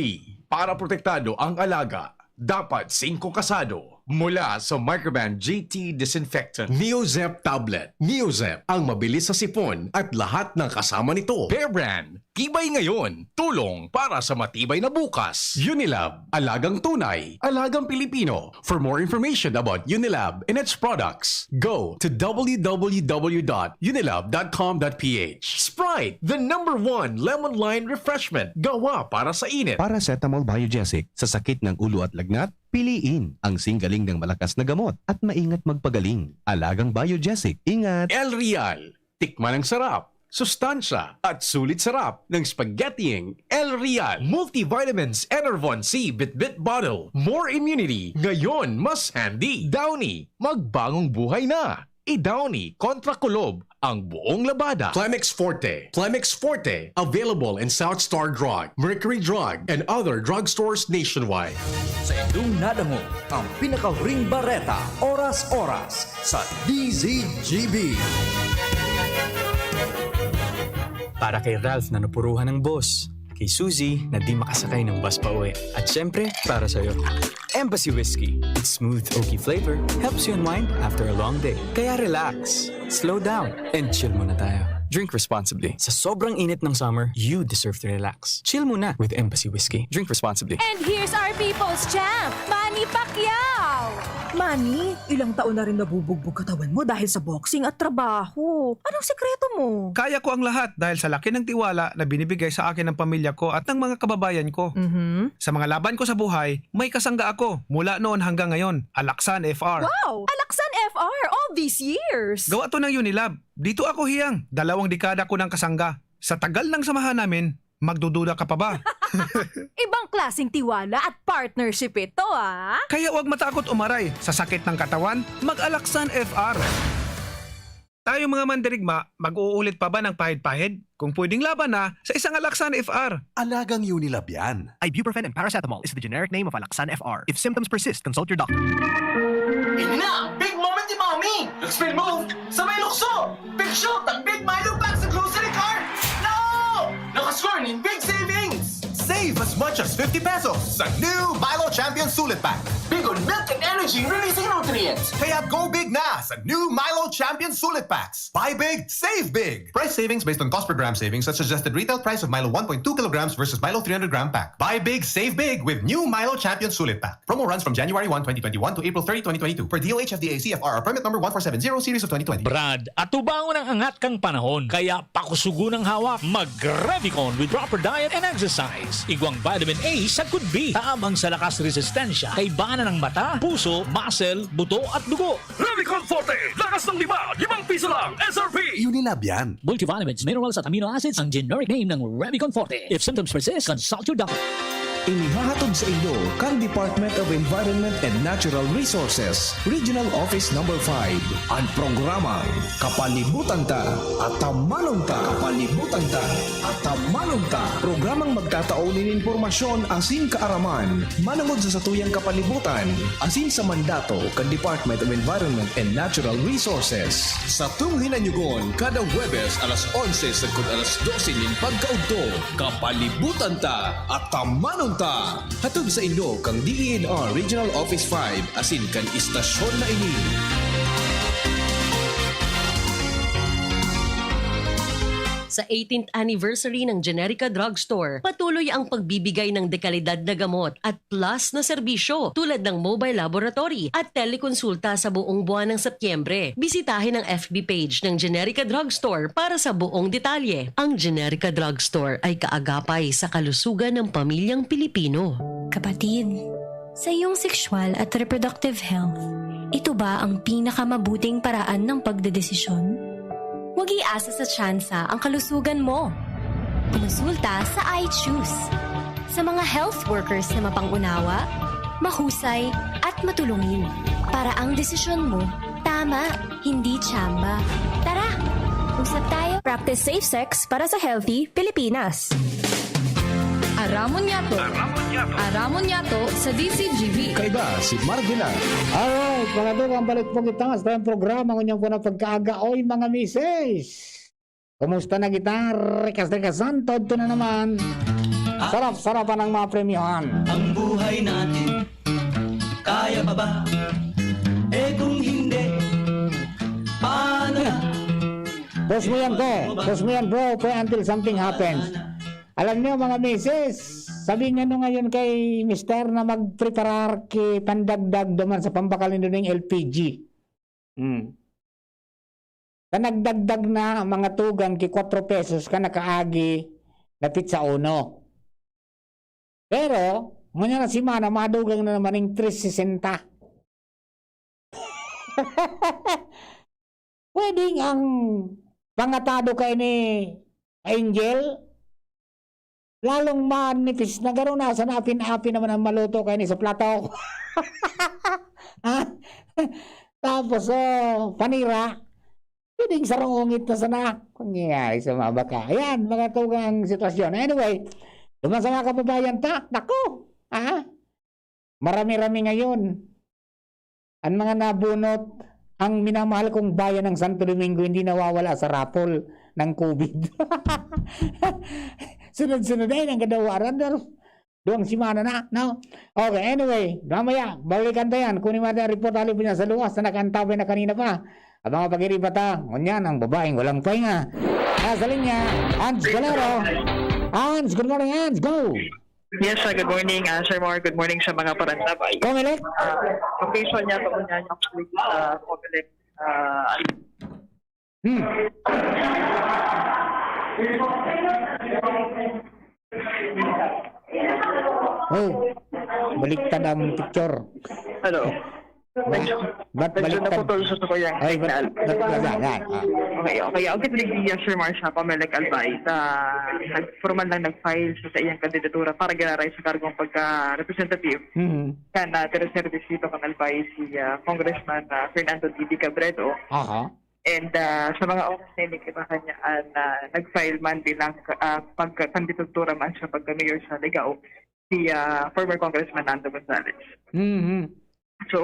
para protektado ang alaga, dapat singko kasado. Mula sa Microban G T Disinfectant, Neozep Tablet. Neozep, ang mabilis sa sipon at lahat ng kasama nito. Bear Brand, tibay ngayon, tulong para sa matibay na bukas. Unilab, alagang tunay, alagang Pilipino. For more information about Unilab and its products, go to w w w dot unilab dot com dot p h. Sprite, the number one lemon lime refreshment. Gawa para sa init. Paracetamol Biogesic, sa sakit ng ulo at lagnat, piliin ang singgaling ng malakas na gamot at maingat magpagaling. Alagang Biogesic, ingat! El Real, tikman ang sarap, sustansya, at sulit sarap ng spaghettiing El Real. Multivitamins Enervon C Bitbit Bottle. More immunity, ngayon mas handy. Downy, magbagong buhay na. I-Downy kontra kulob ang buong labada. Clemix Forte. Clemix Forte. Available in South Star Drug, Mercury Drug, and other drugstores nationwide. Sa indong nadangog ang pinakahuring bareta, oras-oras, sa D Z G B. Para kay Ralph na napuruhan ng boss, kay Suzy na di makasakay ng bus pa uwi, at syempre, para sa'yo. Embassy Whiskey. Its smooth, oaky flavor helps you unwind after a long day. Kaya relax, slow down, and chill muna tayo. Drink responsibly. Sa sobrang init ng summer, you deserve to relax. Chill muna with Embassy Whiskey. Drink responsibly. And here's our people's champ, Manny Pacquiao! Manny, ilang taon na rin nabubugbog katawan mo dahil sa boxing at trabaho. Anong sikreto mo? Kaya ko ang lahat dahil sa laki ng tiwala na binibigay sa akin ng pamilya ko at ng mga kababayan ko. Mhm. Sa mga laban ko sa buhay, may kasangga ako mula noon hanggang ngayon, Alaksan F R. Wow! Alaksan F R all these years! Gawa to ng Unilab. Dito ako hiyang, dalawang dekada ko ng kasangga. Sa tagal ng samahan namin, magdududa ka pa ba? Ibang klaseng tiwala at partnership ito, ah! Kaya huwag matakot umaray sa sakit ng katawan, mag-Alaksan F R. Tayo mga mandirigma, mag-uulit pa ba ng pahid-pahid? Kung pwedeng laban na, sa isang Alaksan F R. Alagang Unilab yan. Ibuprofen and paracetamol is the generic name of Alaxan F R. If symptoms persist, consult your doctor. Ini na ang big moment ni Mommy! Nag-spin move sa may lukso! Big shoot ang Big Milo Pack sa grocery cart! No! Nakascore nin big savings! Save as much as fifty pesos sa new Milo Champion Sulit Pack. Big on milk and energy releasing nutrients. Kaya go big na sa new Milo Champion Sulit Packs. Buy big, save big. Price savings based on cost per gram savings at suggested retail price of Milo one point two kilograms versus Milo three hundred gram pack. Buy big, save big with new Milo Champion Sulit Pack. Promo runs from January one, twenty twenty-one to April thirty, twenty twenty-two. Per D O H F D A C F R or permit number one four seven zero series of twenty twenty. Brad, atubangon ang angat kan panahon, kaya pakusugon ang hawak. Mag-Revicon with proper diet and exercise. Igwang vitamin A sagkod B, tabang sa lakas resistensya, kaibanan ng mata, puso, muscle, buto at dugo. Revicon Forte, lakas ng lima, limang piso lang, S R P! Unilab yan. Multivitamins, minerals at amino acids ang generic name ng Revicon Forte. If symptoms persist, consult your doctor. Inihahatod sa inyo kan Department of Environment and Natural Resources, Regional Office Number five, an programang Kapalibutan Ta, Atamanon Ta. Kapalibutan Ta, Atamanon Ta. Programang magtatao nin impormasyon asin kaaraman manongod sa satuyang kapalibutan asin sa mandato kan Department of Environment and Natural Resources. Satong hinanyugon kada Huwebes alas onse sagkod alas dose nin pagkaudto. Kapalibutan Ta, Atamanon Ta. Hatod sa inyo kan D E N R Regional Office five asin kan istasyon na ini. Sa eighteenth anniversary ng Generica Drugstore, patuloy ang pagbibigay ng dekalidad na gamot at plus na serbisyo tulad ng mobile laboratory at telekonsulta sa buong buwan ng Setyembre. Bisitahin ang F B page ng Generica Drugstore para sa buong detalye. Ang Generica Drugstore ay kaagapay sa kalusugan ng pamilyang Pilipino. Kapatid, sa iyong sexual at reproductive health, ito ba ang pinakamabuting paraan ng pagdedesisyon? Huwag iasa sa tsansa ang kalusugan mo. Kumonsulta sa I Choose. Sa mga health workers na mapang-unawa, mahusay, at matulungin, para ang desisyon mo tama, hindi tsamba. Tara, usap tayo. Practice safe sex para sa healthy Pilipinas. Aramon Yato. Aramon Yato sa D C G B. Kaiba si Marvin Ang. Alright, mga dugang, balik po kita sa tayong programa, ngunyan po na pagkaaga. Oy, mga misis! Kumusta na kita? Rikas-rikasan, todo na naman. Sarap-sarapan ang mga premyohan. Ang buhay natin, kaya pa ba? Eh, kung hindi, paano na? Post mo yan, te. Post mo yan, bro. Pwede until something happens. Alam niyo, mga misis, sabi nga nung ngayon kay mister na magpreparar ki pandagdag duman sa pambakal nindo ning L P G. Hmm. Sa nagdagdag na mga tugang ki kwatro pesos ka nakaagi na pitsa uno. Pero, ngunyan na semana, madugang na naman ning tres sesenta. Pwedeng ang pangatado kaini, Angel, lalong manipis na garo na, sana apin-apin naman ang maluto kaini sa plato. Ha? Tapos, oh, panira, pwedeng sarong ungit na sana. Pangyayari sa mga baka. Ayan, mga tugang sitwasyon. Anyway, duman sa mga kababayan ta, naku, ha? Marami-rami ngayon. Ang mga nabunot, ang minamahal kong bayan ng Santo Domingo, hindi nawawala sa raffle ng COVID. Sunod-sunod, ay, nang gadawaran, pero duwang semana na, no? Okay, anyway, mamaya, balikan ta yan. Kunin mo natin ang report, halip niya sa luwas na nakaantabay na kanina pa. Ang mga pag-iriba ta, ngunyan, ang babaeng walang pahinga. Nasa linya, Hans Galero. Hans, good morning, Hans. Go! Yes, ah, good morning, ah, Sir Mar. Good morning sa mga parantabay. Comelec? Ah, occasion niya, ito niya, actually, sa Comelec, ah, Hmm. Oh, baliktad ang picture. Hello. Ba-, ba't Medyo baliktad? Naputol sa ko yung Ay, ba't, signal. Ba't, ba't, ba't, ba't, ah. Okay, okay. Ang kitlig niya, Sir Mar, sa Comelec Albay, sa nag-, formal lang nag-file sa, sa iyang kandidatura para giraray sa kargong pagka-representative. Mhm. Kan, ah, Tercer Distrito kan Albay si, ah, Congressman, ah, Fernando Didi Cabredo. Aha. And, ah, sa mga oras na ini, iba kanya, ah, na nag-file man bilang, ah, pagka-, kandidatura man sa pagka-mayor sa Ligao, si, ah, former Congressman Nando Gonzales. Mhm. So,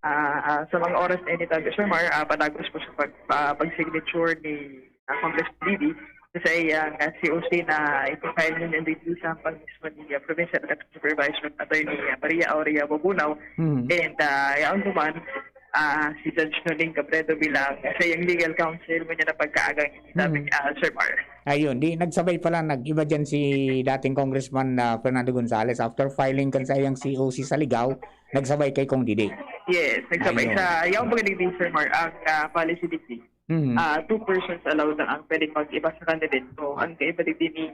ah, ah, sa mga oras na ini, Sir Mar, ah, padagos po sa pag-, ah, pag-signature ni, ah, Congressman Didi sa iyang, ah, C O C na ipa-file niya yung review sa pag mismo ni, ah, Provincial Election Supervisor Attorney, ah, Maria Aurea Bobunaw. Mhm. And, ah, yaon naman, ah, si Judge Noling Cabredo bilang sa iyang legal counsel, ngunyan na pagkaagang ini, sabi Mhm. ni, ah, Sir Mar. Ayun, di nagsabay pala, nag-iba dyan si dating Congressman na Fernando Gonzales after filing kan sa iyang C O C sa Ligao, nagsabay kay Cong Didi. Yes, nagsabay Ayun. sa, yaon po ni Sir Mar, ang, ah, policy dito. Mhm. Ah, two persons allowed lang ang pwedeng mag-iba sa candidate. So, ang kaiba dito ni,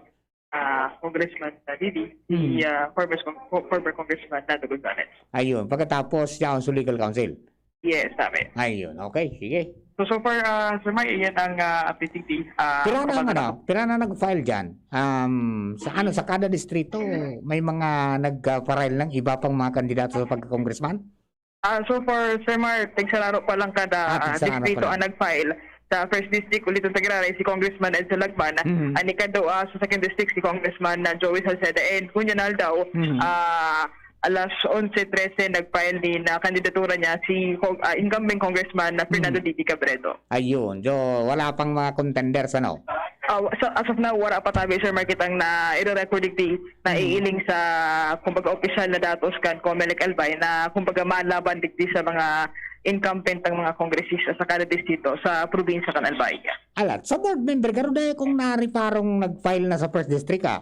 ah, Congressman na Didi, si, Mhm. ah, former, former Congressman Nando Gonzales. Ayun, pagkatapos siya ang sa legal counsel. Yes, sabi. Ayun, okay, sige. So, so far, ah, Sir Mar, yan ang ah, update. Ah, Pira na ang kapag- ano, pira na nag-file dyan? Um, sa ano, sa kada distrito, may mga nag-file ng iba pang mga kandidato sa pagka-congressman? Ah, so far, Sir Mar, tigsararo pa lang kada Ah, ah, tigsararo pa distrito lang. ang nag-file. Sa first district, ulit ang Tagiraray, si Congressman Edsel Lagman. Mhm. Ang ikado ah, sa second district, si Congressman na Joey Salceda. And kung yan daw, Mhm. ah, alas onse trese, nag-file ni na kandidatura niya si Cong- ah, incumbent Congressman na Fernando Mhm. Didi Cabredo. Ayun, so wala pang mga contenders, ano? Ah, wa- sa, as of now, wala pa tabi, Sir Mark, kitang na i-record digdi na Mhm. iiling sa, kumbaga, opisyal na datos kan Comelec Albay na, kumbaga, malaban digdi sa mga incumbent ang mga kongresista sa kada distrito sa probinsya kan Albay. Alat, sa board member, garo dahil kung nariparong nag-file na sa first district, ah.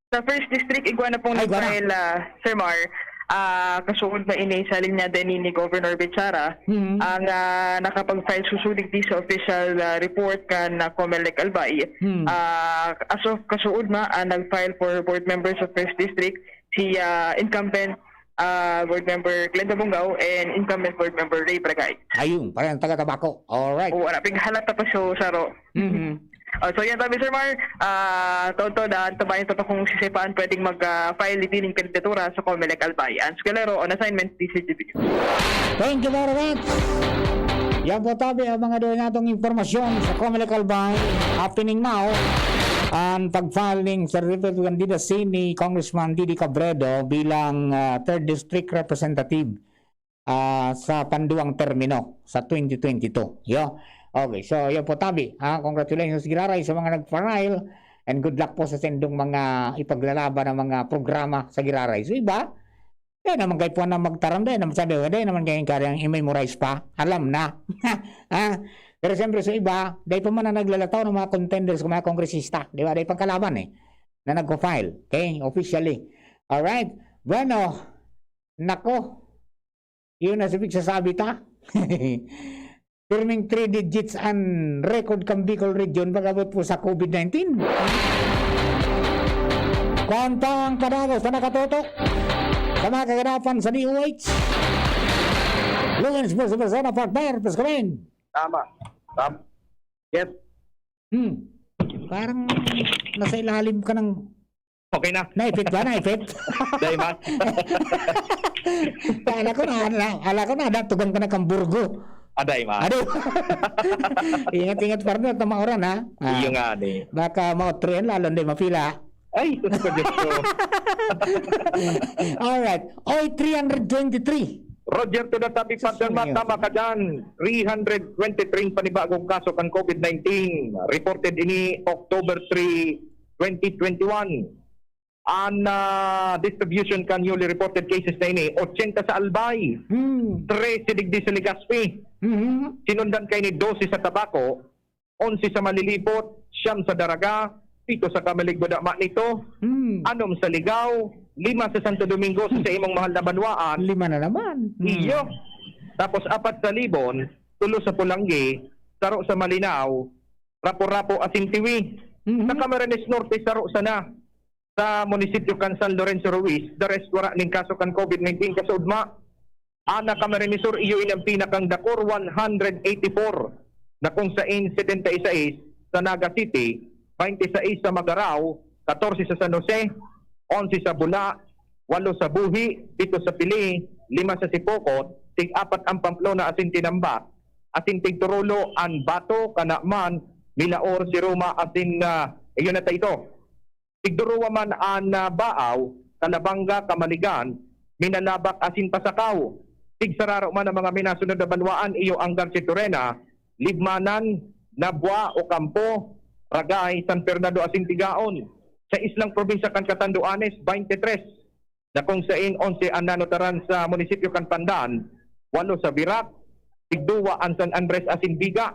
Sa first district, igwa na pong Ay, igwa na. nag-file, ah, Sir Mar, ah, kasuod na ini sa linya din ni Governor Bichara, Mhm. ang ah, nakapag-file susulig di sa official ah, report kan ah, Comelec Albay. Hmm. Ah, as of kasuod na, ang nag-file for board members of first district, si ah, incumbent ah, board member Glenda Bungao and incumbent board member Ray Bragay. Ayun, parang taga Tabaco. Alright. O, wala, pighalat na pa siya, Saro. Mhm. Oh, so yan tabi, Sir Mar. Ah, tonto, daan tabayan ta pa kung sisipaan pwedeng mag-file ni Dining kandidatura sa Comelec Albay. Ans Galero on assignment, D C G B. Thank you very much. Yan po tabi ang mga doon natong impormasyon sa Comelec Albay. Happening now, ang pag-file ng certificate of candidacy ni Congressman Didi Cabredo bilang ah, third District Representative ah, sa panduang termino sa twenty twenty-two. Yo. Okay, so yun po tabi. Ha? Congratulations, Giraray, sa mga nag-file. And good luck po sa sendong mga ipaglalaban ng mga programa sa Giraray. So iba, kaya naman kayo po na magtaram din. Naman sabi, hindi naman kayo kaya ang i-memorize pa. Alam na. Ha? Pero siyempre sa iba, dahil pa man na naglalataw ng mga contenders, mga kongresista, di ba? Dahil pang kalaban eh, na nagpa-file, okay? Officially. Alright? Bueno, nako, yun na si Vic sasabi ta. Pirming three digits ang record kan Bicol Region pag-abot po sa COVID nineteen. Kwan pa ang kadagos na nakatutok sa mga kaganapan sa D O H. Lugans po sa persona, partner, please come in. Tama. Tama. Yes. Hmm. Parang nasa ilalim ka ng... Okay na. Naipit ba? Naipit? Dai man. Ala ko na, ala, ala ko na, natugang ka na kang burgo. Aday man. Ado. Ingat-ingat, partner, tama oran, ha? Ah, Iyo nga ni. Baka maotro yan, lalo hindi mapila. Ay, sus ko, Diyos ko. Alright. Oy, three hundred twenty-three. Roger to the topic, Sus, partner, ano yun? Matama ka dyan. Three hundred twenty-three panibagong kaso kan COVID nineteen. Reported ini October three, twenty twenty-one. Ang ah, distribution kan newly reported cases na ini, ochenta sa Albay, Hmm. trese digdi sa Legazpi. Mhm. Sinundan kay ni dose sa Tabaco, onse sa Malilipot, siyam sa Daraga, pito sa Camalig, Guadama nito, Hmm. anom sa Ligao, lima sa Santo Domingo, sa imong mahal na banwaan. Lima na naman. Hmm. Iyo. Tapos apat sa Libon, tulo sa Polangui, saro sa Malinao, Rapu-Rapu asin Tiwi. Mhm. Sa Camarines Norte, saro sana sa munisipyo kan San Lorenzo Ruiz, the rest wara ning kaso kan COVID nineteen kasudma. Ana Camarines Sur, iyo ini ang pinakang dakor, one hundred eighty-four, na kung sain setenta y seis sa Naga City, baynte sais sa Magarao, katorse sa San Jose, onse sa Bula, walo sa Buhi, pito sa Pili, lima sa Sipocot, tig-apat ang Pamplona asin Tinambat, asin tigturulo an Bato, Canaman, Milaor, Siruma, asin, ah, iyon na ta ito. Tigduruwa man an, ah, Baaw, Calabanga, Camaligan, Minalabac, asin Pasacao. Tigsararo man ang mga minasunod na banwaan, iyo ang Garchitorena, Libmanan, Nabua, Ocampo, Ragay, San Fernando, asin Tigaon. Sa islang probinsya kan Catanduanes, baynte tres, na kung sain onse an nanutaran sa munisipyo kan Pandan, walo sa Virac, tigduwa an San Andres asin Viga.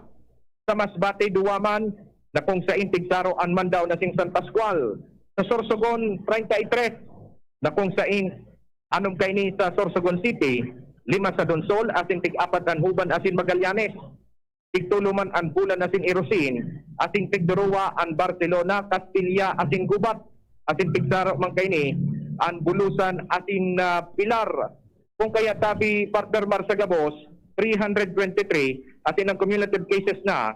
Sa Masbate, duwa man, na kung sain tigsaro an Mandaon asin San Pascual. Sa Sorsogon, treinta y tres, na kung sain anom kaini sa Sorsogon City, lima sa Donsol, asin tig-apat an Juban asin Magallanes. Tigtulo man an Bulan asin Irosin, asin tigduruwa an Barcelona, Castilla asin Gubat, asin tigsaro man kaini an Bulusan asin, ah, Pilar. Kung kaya tabi, partner Mar, sa gabos, three hundred twenty-three, asin ang cumulative cases na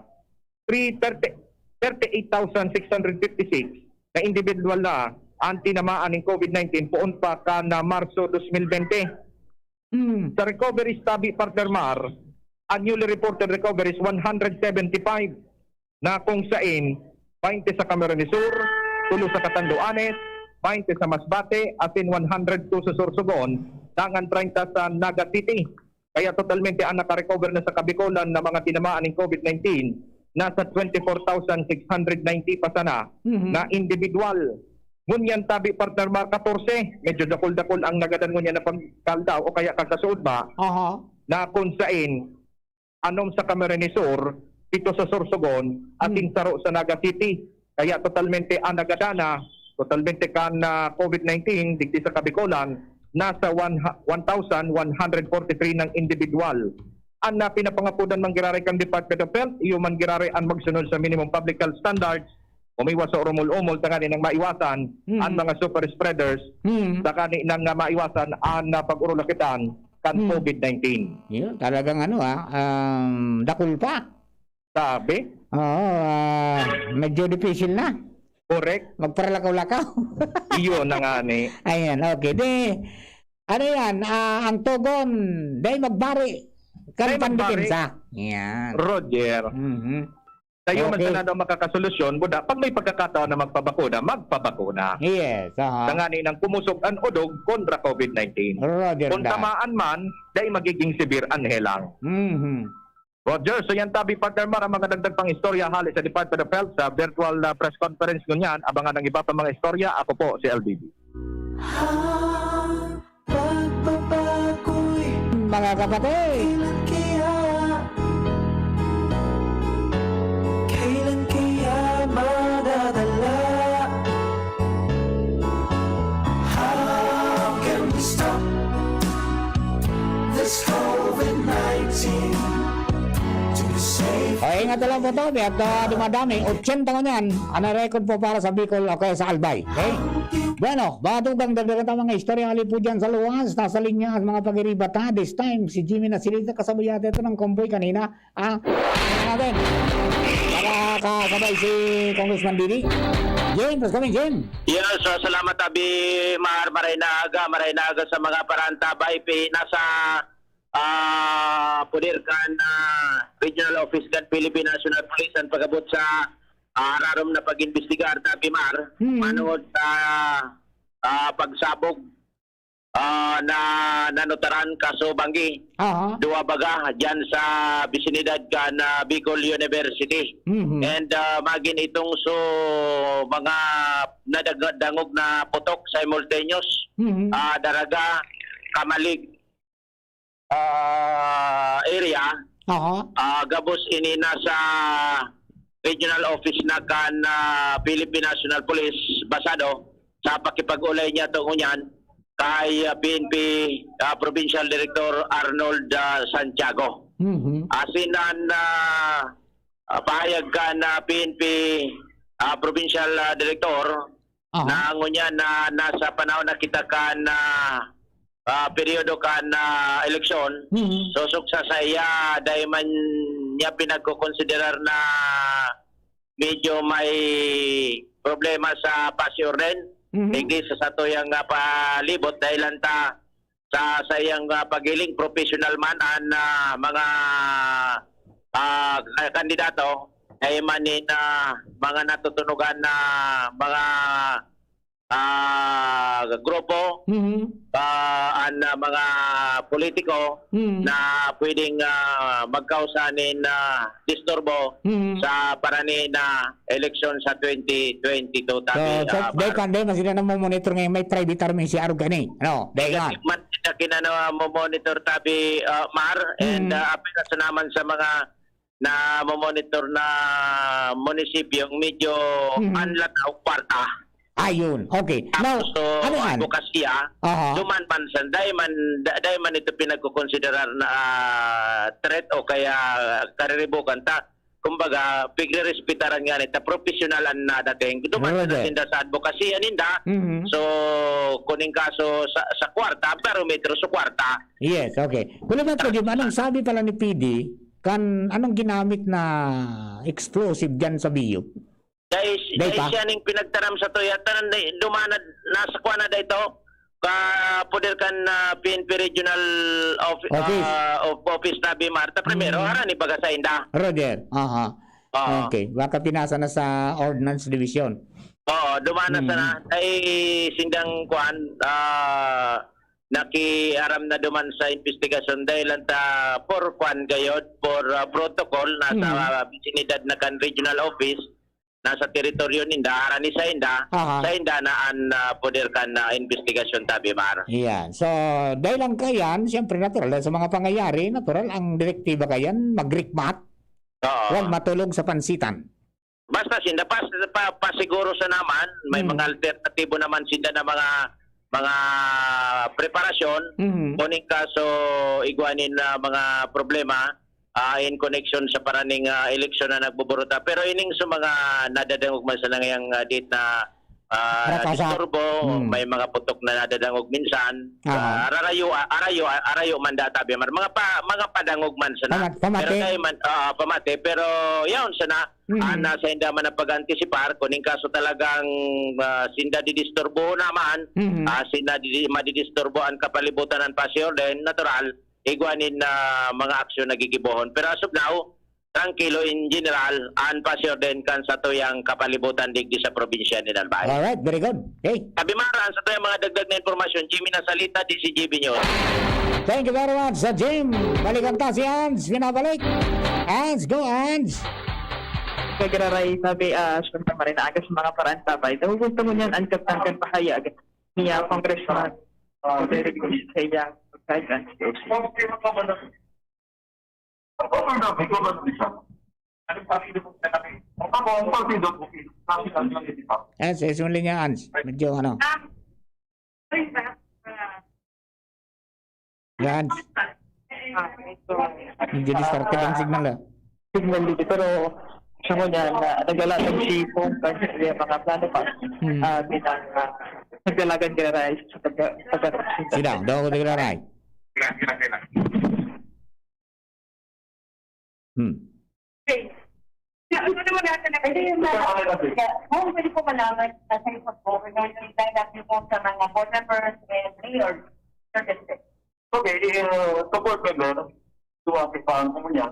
three thirty, thirty-eight thousand six hundred fifty-six na individual na an tinamaan nin COVID nineteen poon pa kan, ah, Marso dos mil bente. Hmm. Sa recoveries tabi, partner Mar, ang newly reported recoveries, one hundred seventy-five, na kung sain, baynte sa Camarines Sur, tulo sa Catanduanes, baynte sa Masbate, asin one hundred two sa Sorsogon, dangan treinta sa Naga City. Kaya totalmente ang nakarecover na sa Kabicolan na mga tinamaan nin COVID nineteen, nasa twenty-four thousand six hundred ninety pa sana Mhm. na individual. Ngunyan tabi, partner Mar, katorse, medyo dakul-dakul ang nagadan ngunyan na pagkaldaw o kaya kagkasuod ba, Aha. na kung sain, anom sa Camarines Sur, pito sa Sorsogon, atin Hmm. saro sa Naga City. Kaya totalmente ang nagadana, totalmente kan, ah, COVID nineteen, digdi sa Kabicolan, nasa one ha-, one thousand one hundred forty-three ng individual. Ang na pinapangapodan man giraray kan Department of Health, iyo man giraray ang magsunod sa minimum public health standards, umiwas sa orumol-umol tanganing maiwasan Mhm. ang mga super spreaders, Mhm. tanganing nga maiwasan ang, ah, pag-urulakitan kan Hmm. COVID nineteen. Yun, talagang ano, ah, um, dakul pa. Sabi? Oo, ah, medyo difícil na. Correct. Magparalakaw-lakaw. Iyon na nga ni. Ayan, okay. Di, ano yan, ah, ang tugon, dai magbari. Kan Dai magbari. pandepensa. Yan. Roger. Mhm. Tayo man Okay. sana daw makakasolusyon, buda, pag may pagkakataon na magpabakuna, magpabakuna. Yes, aha. Tanganing kumusog an odog kontra COVID nineteen. Roger Kung that. tamaan man, dai magiging severe an helang. Mhm. Roger, so yan tabi, partner Mar, ang mga dagdag pang istorya hali sa Department of Health sa virtual na press conference ngunyan. Abangan ang iba pa mga istorya. Ako po si L D B. Mga kapatid. Kailan kaya? Kailan kaya madadala? How can we stop this COVID nineteen? To be safe. O, ingat na lang po, Toby, at, ah, dumadami. Ochenta ko niyan, ang record po para sa Bicol o kaya sa Albay. Okay? Bueno, mga tugang, dagdagan ta mga istorya hali po dyan sa luwas. Nasa linya ang mga pag-iribata. This time, si Jimmy Nasilita, kasabay yata ito ng convoy kanina. Ah, ano natin? Para kasabay si Congressman Didi. Jim, tapos kami, Jim. Yes, so salamat, Abi Mar. Maray na aga, maray na aga sa mga parantabay. Pi-, nasa, ah, puder kan, ah, regional office kan Philippine National Police ang pag-abot sa, ah, rarom na pag-imbestigar, Abi Mar. Hmm. Manood sa, ah, pagsabog, ah, na nanotaran kaso banggi. Aha. Duwa baga dyan sa bisinidad kan, ah, Bicol University. Mhm. And, ah, magin itong so mga nadag-, dangog na putok simultaneous, Mhm. ah, Daraga, Camalig, ah, area. Aha. Ah, gabos ini nasa regional office na kan, ah, Philippine National Police, Basado, sa pakipag-ulay niya tungod niyan kay, ah, P N P, ah, Provincial Director Arnold, ah, Santiago. Mhm. Asin an, ah, ah, pahayag kan, ah, P N P, ah, Provincial, ah, Director, Aha. na ngunyan na nasa panahon na kita kan, ah, ah, peryodo kan, ah, eleksyon, Mhm. sosog sa saiya, dai man niya pinagkokonsiderar na medyo may problema sa pasi-orden. Mhm. Digdi sa satuyang, ah, palibot, dahil lang ta sa saiyang, ah, paghiling, professional man an, ah, mga, ah, ka-, kandidato, ay man nin, ah, mga natutunogan na mga, ah, grupo, Mhm. ah, an, ah, mga politiko Mhm. na pwedeng, ah, magkausa nin, ah, disturbo Mhm. sa parani na eleksyon sa twenty twenty-two, So, tabi, so, ah, dai Mar. kan, dai man sila namomonitor ngayon, may private army si Arog gani. Ano? Dai nga. Negative man sila kinano, ah, mo-monitor, tabi, ah, Mar, and, Mm. ah, apil na sa naman sa mga namomonitor na munisipyo, medyo Mm. anlat ang kwarta. Ayun. Okay. Now, Tapos, so, ano yan? advokasya, Aha. duman man sa, dai man, da-, dai man ito pinagkukonsiderar na, ah, threat o kaya kariribukan ta. Kumbaga, pigre-respetaran nga nita, professional an nadating. Duman Brother. na sinda sa advokasya ninda. Mhm. So, kun ning kaso sa, sa kwarta, barometro sa kwarta. Yes, okay. Kulang lang po, Jim, anong sabi pala ni P D? Kan, anong ginamit na explosive dyan sa Biyo? Dahil, Day dahil pa? siya ning pinagtaram sa tuya, tanan day, dumana, nasa kuha na day to, ka poder kan, ah, P N P Regional Offi-, Office. ah, of Office Tabi Marta. Primero, Mm. harani baga sa inda. Roger, aha. Oo. Okay, baka pinasa na sa Ordnance Division. Oo, dumana Mm. sana. Ay, sindang kuan, ah, nakiaram na duman sa investigasyon dahil lang ta for kuan gayod, for, ah, protocol, nasa Mm. ah, bisinidad na kan regional office, nasa teritoryo ninda, harani sa inda, Aha. sa inda na an, ah, poder kan, ah, investigasyon, Tabi Mar. Yan. So, dahil lang kayan, siyempre natural, dahil sa mga pangyayari, natural, ang direktiba kayan, magrikmat, Oo. huwag matulog sa pansitan. Basta sinda, pas-, pa-, pasiguro sa naman, may Hmm. mga alternatibo naman sinda na mga, mga preparasyon. Mhm. Kuning kaso, igwa nin, ah, mga problema, ah, in connection sa paraning, ah, eleksyon na nagbuburuta. Pero ining sa mga nadadangog man sa nangyang, ah, date na, ah, Rakasa. disturbo, Hmm. may mga putok na nadadangog minsan. Aha. Ah, ararayo, ah, arayo, ah, arayo man data, Bemar. Mga pa-, mga padangog man sana. Pama-, pamati. Pero dahil man, ah, pamati. Pero yaon sana, Mhm. ah, nasa inda man ang pag-antisipar. Kung in kaso talagang, ah, sinda didisturbo naman, Mhm. ah, sinda didi-, madidisturbo ang kapalibutan ng Pasior, then natural, igwa nin, ah, mga aksyon na gigibohon. Pero as of now, trangkilo in general, an Pasior din kan satuyang kapalibutan digdi sa probinsya nin Albay. Alright, very good. Okay. Tabi Mar, an satuyang mga dagdag na impormasyon, Jimmy Nasalita, D C G B News. Thank you very much, Sir Jim. Balikan ta si Hans, binabalik. Hans, go, Hans. Nagraray, sabi, ah, Santa Maria, aga sa mga paraan, sabay. Nahuhusto mo niyan, ang katangkan pahayag niya, Congressman, ah, Derek Bush, sa iyang pagkain, ang C O C. Hans, eh, sumuli niya, Hans. Medyo ano. Yan. Medyo distorted ang signal, ah. Signal dito, pero gusto mo niya na naglalatag si Pong kasi may mga plano pa. Hmm. Ah, bilang, ah, nagdalagan ka na rin sa pagka-, pagka- Sila, daw ako naglalatag. Hmm. Okay. Ano naman natin na Hindi yung mga, kung pwede po malaman na sa isang governor, yung dialogue niyo po sa mga board members and mayor, sir, sir. Okay, eh, sa board member, duwang pa ang niya,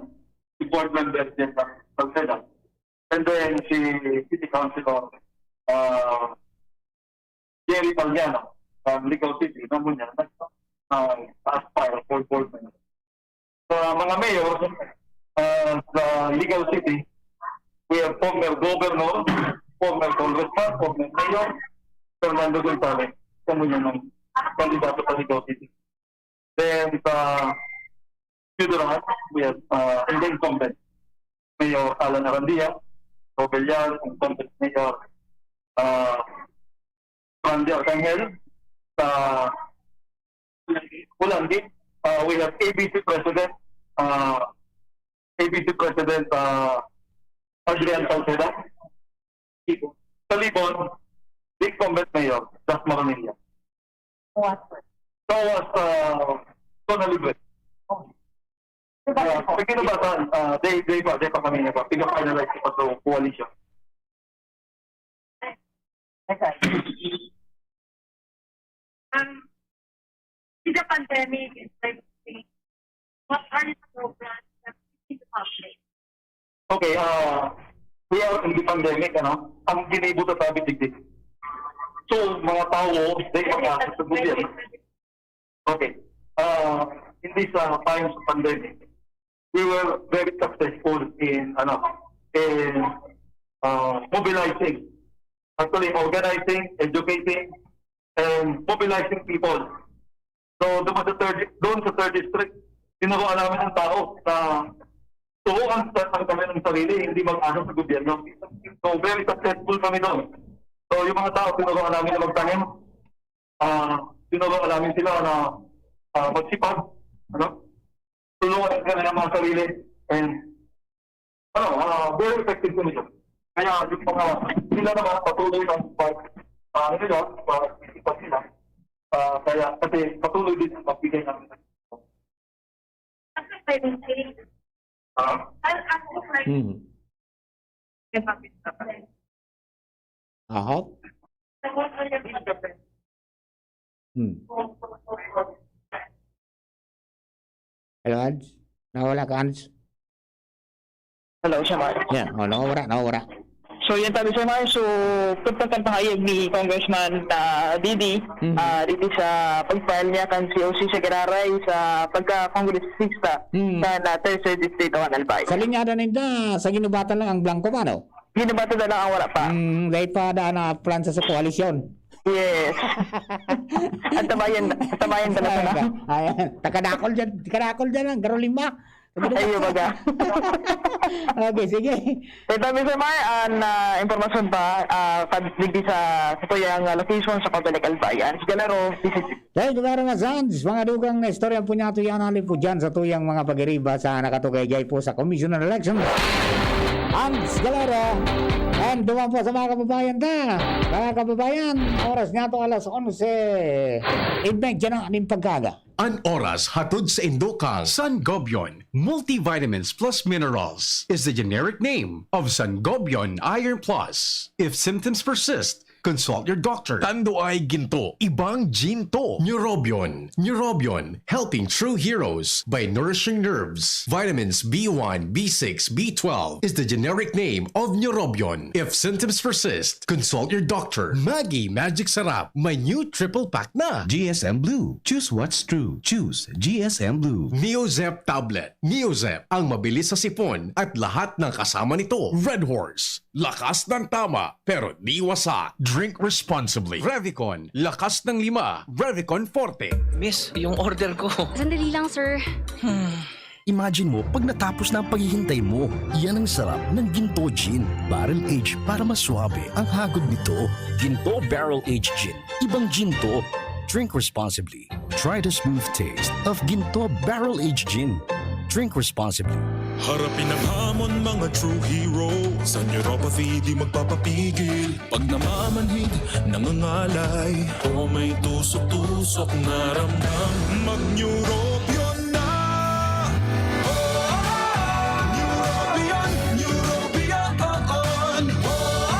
si board member din sa Salceda. And then, si City Councilor, ah, Jerry Palmiano, from Licao City, naman niya, nag-, ah, aspire for board member. Sa mga mayor, ah, sa Licao City, we have former governor, former congressman, former mayor, Fernando Gonzalez, kamo niya ng kandidato sa Licao City. Then, sa Ciudad, we have, ah, and then incumbent, Mayor Alan Arandia, Robelial, incumbent Mayor, ah, Randy Arcangel, sa Ulangi, ah, we have A B C President, ah, A B C President, ah, Adrian Salceda. Sa Libon, the incumbent mayor, Jasmine Manilla. Sa was, ah, Zona Libre. Ah, sa Kinabasan, ah, day, day pa, day pa kami na pa. Piga-finalize pa sa coalition. Okay. Um, with the pandemic is like, what are your programs that you see the public? Okay, ah, we are in the pandemic, ano? Ang ginibo sa sabi digdi. So, mga tao, they are sa gobyerno. Okay. Ah, in this, ah, times of pandemic, we were very successful in, ano, in, ah, mobilizing. Actually, organizing, educating, and mobilizing people. So, doon sa third, doon sa third district, tinuruan namin ang tao na turuan sa, ang kanilang sarili, hindi mag-asa sa gobyerno. So, very successful kami doon. So, yung mga tao, tinuruan namin na magtanim. Ah, tinuruan namin sila na, ah, magsipag, ano? Tulungan ang kanilang mga sarili. And, ano, ah, very effective kami doon. Kaya yung mga, sila naman, patuloy ang pag, ah, ano nila, pag-isipag nila. Ah, kaya, kasi patuloy din ang pagbigay ng... Ha? Hmm. Aha. Hmm. Hello, Hans? Nawala ka, Hans? Hello, Sir Mario. Yan, oh, nawawara, nawawara. So, yan sabi, Sir Mario. So, pagpagkantahayag ni Congressman uh, Didi, Mhm. ah, dito sa pag-file niya kan C O C Secretary sa pagka-congressista Mhm. sa na Tercer Distrito kan Albay. Sa linyada ninda, sa ginubatan lang ang blanco ba, no? Ginubatan na lang ang wala pa. Hmm, dahil pa daan na plansa sa koalisyon. Yes. At tabayan, at tabayan ka na sana. Ayan. Takadakol dyan, takadakol dyan ang garolima. Ayun, baga. Okay, sige. Ito, Mister Mar, ang ah, impormasyon pa, ah, pag digdi sa, sa tuyang ah, location sa Comelec Albay. Hans Galero, this is Dahil Gobernador Sanz, mga dugang na istorya po niya ito yan, halip po dyan sa tuyang mga pag-iriba sa nakatugay-gay po sa Commission on Election. Hans Galera, and duman po sa mga kababayan ta. Mga kababayan, oras niya ito alas onse. Idmedya na nin pagkaga. An oras hatod sa Indokan, Sangobion Multivitamins Plus Minerals is the generic name of Sangobion Iron Plus. If symptoms persist, consult your doctor. Tando ay ginto, ibang ginto. Neurobion. Neurobion, helping true heroes by nourishing nerves. Vitamins B one, B six, B twelve is the generic name of Neurobion. If symptoms persist, consult your doctor. Maggi Magic Sarap, may new triple pack na. G S M Blue. Choose what's true. Choose G S M Blue. Neozep Tablet. Neozep, ang mabilis sa sipon at lahat ng kasama nito. Red Horse. Lakas ng tama, pero di wasa. Drink responsibly. Revicon, lakas ng lima. Revicon Forte. Miss, yung order ko. Sandali lang, sir. Imagine mo, pag natapos na ang paghihintay mo, yan ang sarap ng Ginto Gin. Barrel age para mas suabe ang hagod nito. Ginto Barrel Age Gin. Ibang Ginto. Drink responsibly. Try the smooth taste of Ginto Barrel Age Gin. Drink responsibly. Harapin ang hamon, mga true hero. Sa neuropathy, di magpapapigil. Pag namamanhid, nangangalay, o may tusok-tusok na ramdam, mag-Neurobion na! Oh, Neurobion, Neurobion, oh, oh. Oh,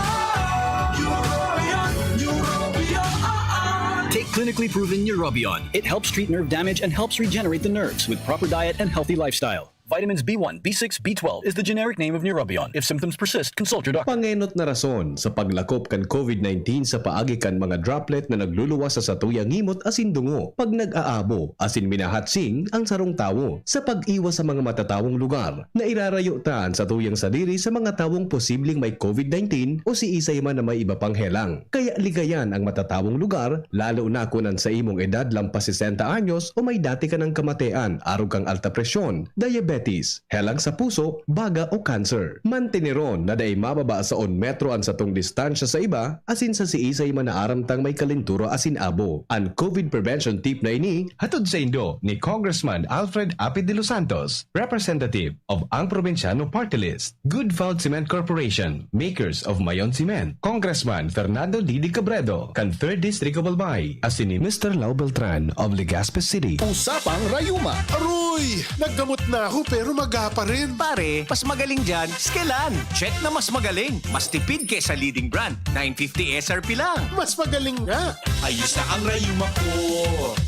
Neurobion, Neurobion, oh, oh. Take clinically proven Neurobion. It helps treat nerve damage and helps regenerate the nerves with proper diet and healthy lifestyle. Vitamins B one, B six, B twelve is the generic name of Neurobion. If symptoms persist, consult your doctor. Pangenot na rason sa paglakop kan COVID nineteen sa paagi kan mga droplet na nagluluwas sa satuyang ngimot asin dungo pag nag-aabo asin minahatsing ang sarong tawo. Sa pag-iwas sa mga matatawong lugar, nairarayo ta an satuyang sadiri sa mga tawong posibleng may COVID nineteen o siisay man na may iba pang helang. Kaya ligayan ang matatawong lugar, lalo na kun an sa imong edad lampas sesenta anyos o may dati ka nang kamatean, arog kang alta presyon, diabetes, helang sa puso, baga o cancer. Manteneron na dai mababa sa un metro an satong distansya sa iba, asin sa siisay man na aram tang may kalentura asin abo. An COVID prevention tip na ini, hatod saindo ni Congressman Alfred Apid de los Santos, representative of Ang Probinsyano Party List. Good Vald Cement Corporation, makers of Mayon Cement. Congressman Fernando Didi Cabredo, kan Third District of Albay, asin ni Mister Lau Beltran of Legazpi City. Usapang Rayuma. Aroy! Naggamot na ako pero maga pa rin. Pare, mas magaling dyan, Skelan. Check na mas magaling. Mas tipid kesa leading brand. nine fifty S R P lang. Mas magaling nga. Ayos na ang rayuma ko.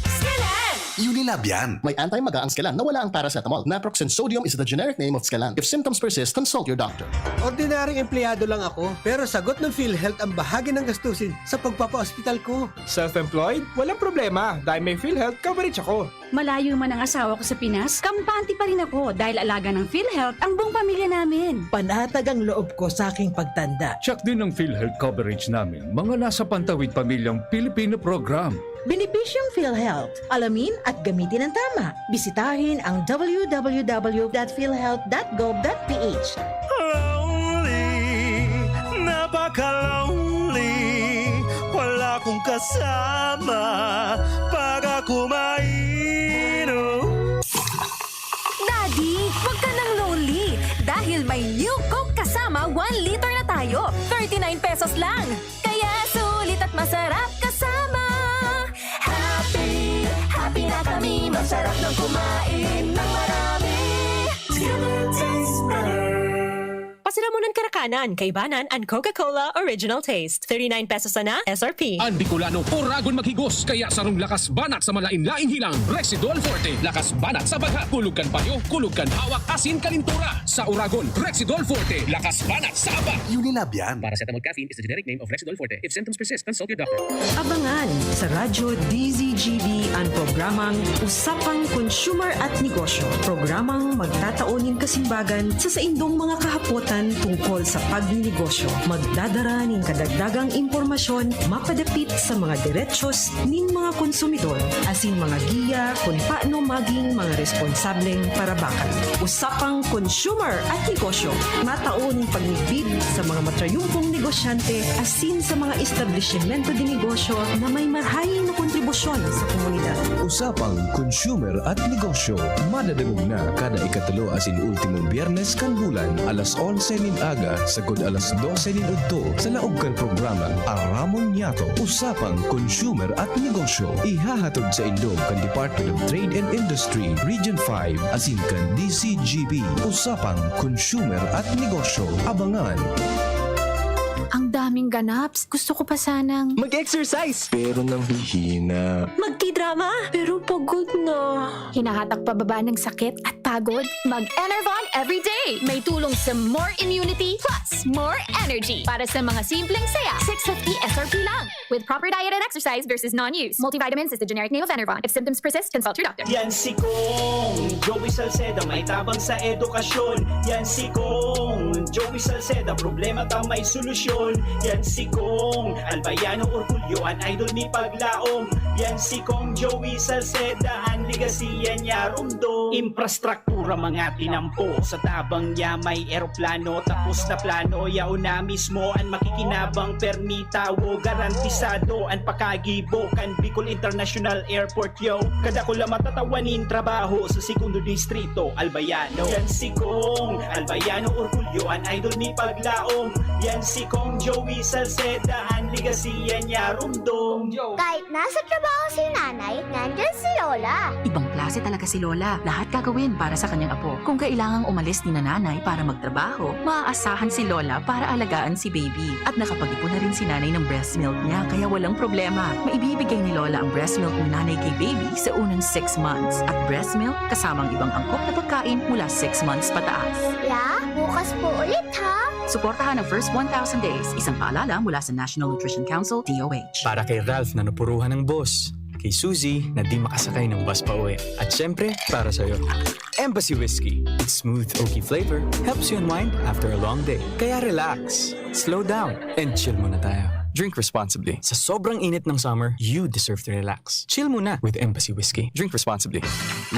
Skelan! Unilab yan. May anti-maga ang Skelan na wala ang paracetamol. Naproxen sodium is the generic name of Skelan. If symptoms persist, consult your doctor. Ordinaryong empleyado lang ako, pero sagot ng PhilHealth ang bahagi ng gastusin sa pagpapa-ospital ko. Self-employed? Walang problema dahil may PhilHealth coverage ako. Malayo man ang asawa ko sa Pinas, kampante pa rin ako dahil alaga ng PhilHealth ang buong pamilya namin. Panatag ang loob ko sa aking pagtanda. Check din ang PhilHealth coverage namin, mga nasa Pantawid Pamilyang Pilipino Program. Benepisyong PhilHealth. Alamin at gamitin ang tama. Bisitahin ang w w w dot philhealth dot gov dot p h. Lonely, napaka-lonely. Wala kong kasama pag ako mainom. Daddy, wag ka nang lonely. Dahil may New Coke kasama, one liter na tayo. Thirty-nine pesos lang. Kaya sulit at masarap kasama. Masarap ng kumain ng marami. Together tastes better. Pasiramonan Karakanan, Kaibanan, and Coca-Cola Original Taste. Thirty-nine pesos sana, S R P. Ang Bicolano, oragon maghigos, kaya sarong lakas banat sa malain-laing hilang, Rexidol Forte. Lakas banat sa bagha, kulog kan payo, kulog kan hawak, asin kalintura. Sa oragon, Rexidol Forte, lakas banat sa aba. Unilab yan. Paracetamol caffeine is the generic name of Rexidol Forte. If symptoms persist, consult your doctor. Abangan sa Radyo D Z G B ang programang Usapang Consumer at Negosyo. Programang magtatao nin kasimbagan sa saindong mga kahapotan tungkol sa pagninegosyo. Magdadara nin kadagdagang impormasyon mapadapit sa mga derechos nin mga konsumidor, asin mga giya kun paano maging mga responsableng parabakan. Usapang Consumer at Negosyo, matao nin pagmidbid sa mga matrayumpong negosyante asin sa mga establisimento de negosyo na may marahay na kontribusyon sa komunidad. Usapang Consumer at Negosyo, madadangog na kada ikatulo asin ultimong Biyernes kan bulan, alas onse nin aga sagkod alas dose nin udto, sa laog kan programang Aramon Niyato, Usapang Consumer at Negosyo. Ihahatod saindo kan Department of Trade and Industry, Region five, asin kan D Z G B, Usapang Consumer at Negosyo. Abangan! Ang daming ganaps. Gusto ko pa sanang Mag-exercise! Pero nanghihina. Magtidrama! Pero pagod na. Hinahatak pababa ng sakit at pagod? Mag-Enervon everyday! May tulong sa more immunity plus more energy para sa mga simpleng saya. Six fifty S R P lang. With proper diet and exercise versus non-use. Multivitamins is the generic name of Enervon. If symptoms persist, consult your doctor. Yan si Kong Joey Salceda, may tabang sa edukasyon. Yan si Kong Joey Salceda, problema ta may solusyon. Yan si Kong Albayano Orgulyo, an idol ni paglaom. Yan si Kong Joey Salceda, an legacy yan niya rumdom. Infrastruktura mga tinampo, sa tabang niya may eroplano. Tapos na plano, yaon na mismo an makikinabang. Permi tawo, garantisado an pakagibo kan Bicol International Airport, yo. Kadakula matatawan nin trabaho sa Segundo Distrito, Albayano. Yan si Kong Albayano Orgulyo, an idol ni paglaom. Yan si Kong Joey Salceda, an legacy yan niya rumdom. Kahit nasa trabaho si nanay, nandyan si Lola. Ibang klase talaga si Lola. Lahat gagawin para sa kanyang apo. Kung kailangang umalis ni nanay para magtrabaho, maaasahan si Lola para alagaan si baby. At nakapag-ipon na rin si nanay ng breast milk niya, kaya walang problema. Maibibigay ni Lola ang breast milk ni nanay kay baby sa unang six months. At breast milk kasama ang ibang angkop na pagkain mula six months pataas. La, bukas po ulit ha! Suportahan ang first one thousand days. Isang paalala mula sa National Nutrition Council, D O H. Para kay Ralph na napuruhan ng boss, kay Suzy na di makasakay ng bus pa uwi, at syempre, para sa'yo. Embassy Whiskey. Its smooth, oaky flavor helps you unwind after a long day. Kaya relax, slow down, and chill muna tayo. Drink responsibly. Sa sobrang init ng summer, you deserve to relax. Chill muna with Embassy Whiskey. Drink responsibly.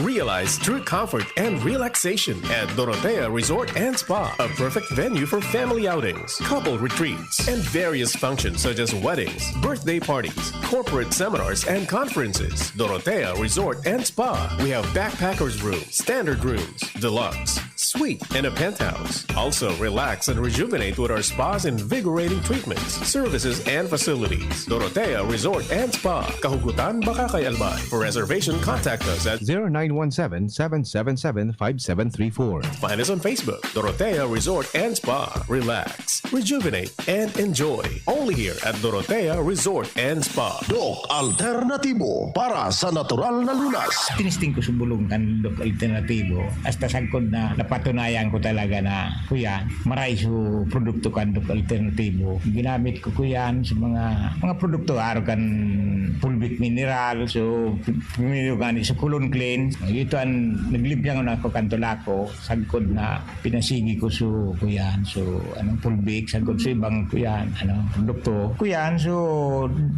Realize true comfort and relaxation at Dorotea Resort and Spa, a perfect venue for family outings, couple retreats, and various functions such as weddings, birthday parties, corporate seminars, and conferences. Dorotea Resort and Spa. We have backpackers room, standard rooms, deluxe, suite, and a penthouse. Also, relax and rejuvenate with our spa's invigorating treatments, services, and facilities. Dorotea Resort and Spa, Kahugutan, Bacacay, Albay. For reservation, contact us at zero nine one seven, seven seven seven, five seven three four. Find us on Facebook, Dorotea Resort and Spa. Relax, rejuvenate, and enjoy. Only here at Dorotea Resort and Spa. Doc Alternatibo para sa natural na lunas. Tinisting ko sa bulong kan Doc Alternatibo. Hasta sagkod na napatunayan ko talaga na, kuya, maray su produkto kan Doc Alternatibo. Ginamit ko, kuya, sa mga, mga produkto, arog kan Fulvic Mineral. So, primero gani sa Colon Cleanse. Ito ang naglimpya na ako kan tulak ko. Sagkod na pinasigi ko su, kuyan, su, anong, Fulvic, sagkod su ibang, kuyan, ano, produkto. Kuyan, su,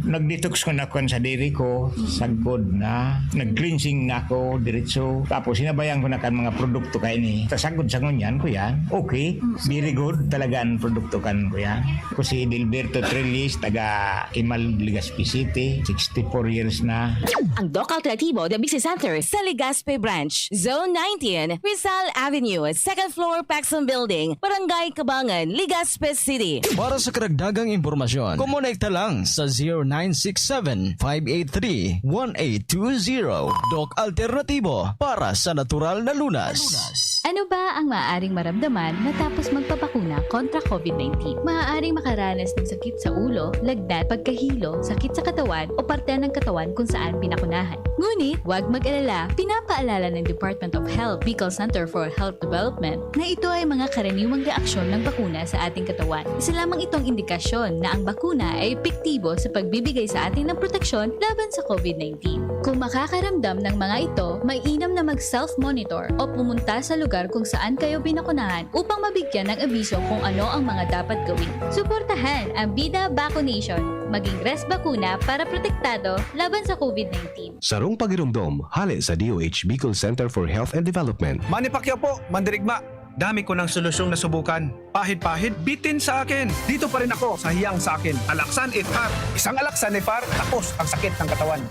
nag-detox ko na, kuyan, sa diri ko, sagkod na, nag-cleansing na ako, diretso. Tapos, sinabayan ko na kan mga produkto kaini. Tas Good sa ngunyan, kuya. Okay. Very good talaga ang produkto kan, kuya. Ako si Dilberto Trellis, taga Imal, Legazpi City. Sixty-four years na. Ang Doc Alternativo The Bixi Center sa Legazpi Branch, Zone nineteen, Rizal Avenue, second floor, Paxson Building, Barangay Cabangan, Legazpi City. Para sa karagdagang impormasyon, kumonekta lang sa zero nine six seven, five eight three, one eight two zero. Doc Alternativo, para sa natural na lunas. Ano ba ang maaaring maramdaman matapos magpabakuna kontra COVID nineteen? Maaaring makaranas ng sakit sa ulo, lagnat, pagkahilo, sakit sa katawan o parte ng katawan kung saan pinakunahan. Ngunit, huwag mag-alala, pinapaalala ng Department of Health, Bicol Center for Health Development, na ito ay mga karaniwang reaksyon ng bakuna sa ating katawan. Isa lamang itong indikasyon na ang bakuna ay epektibo sa pagbibigay sa atin ng proteksyon laban sa COVID nineteen. Kung makakaramdam ng mga ito, mainam na mag-self-monitor o pumunta sa lugar kung saan kayo binakunahan upang mabigyan ng abiso kung ano ang mga dapat gawin. Suportahan ang Bida Vaccination. Maging res bakuna para protektado laban sa COVID nineteen. Sarong pagiromdom, hale sa D O H Bicol Center for Health and Development. Manny Pacquiao po, mandirigma. Dami ko ng solusyong nasubukan. Pahid-pahid, bitin sa akin. Dito pa rin ako sa hiyang sa akin. Alaksan F R. Isang Alaksan F R, tapos ang sakit ng katawan.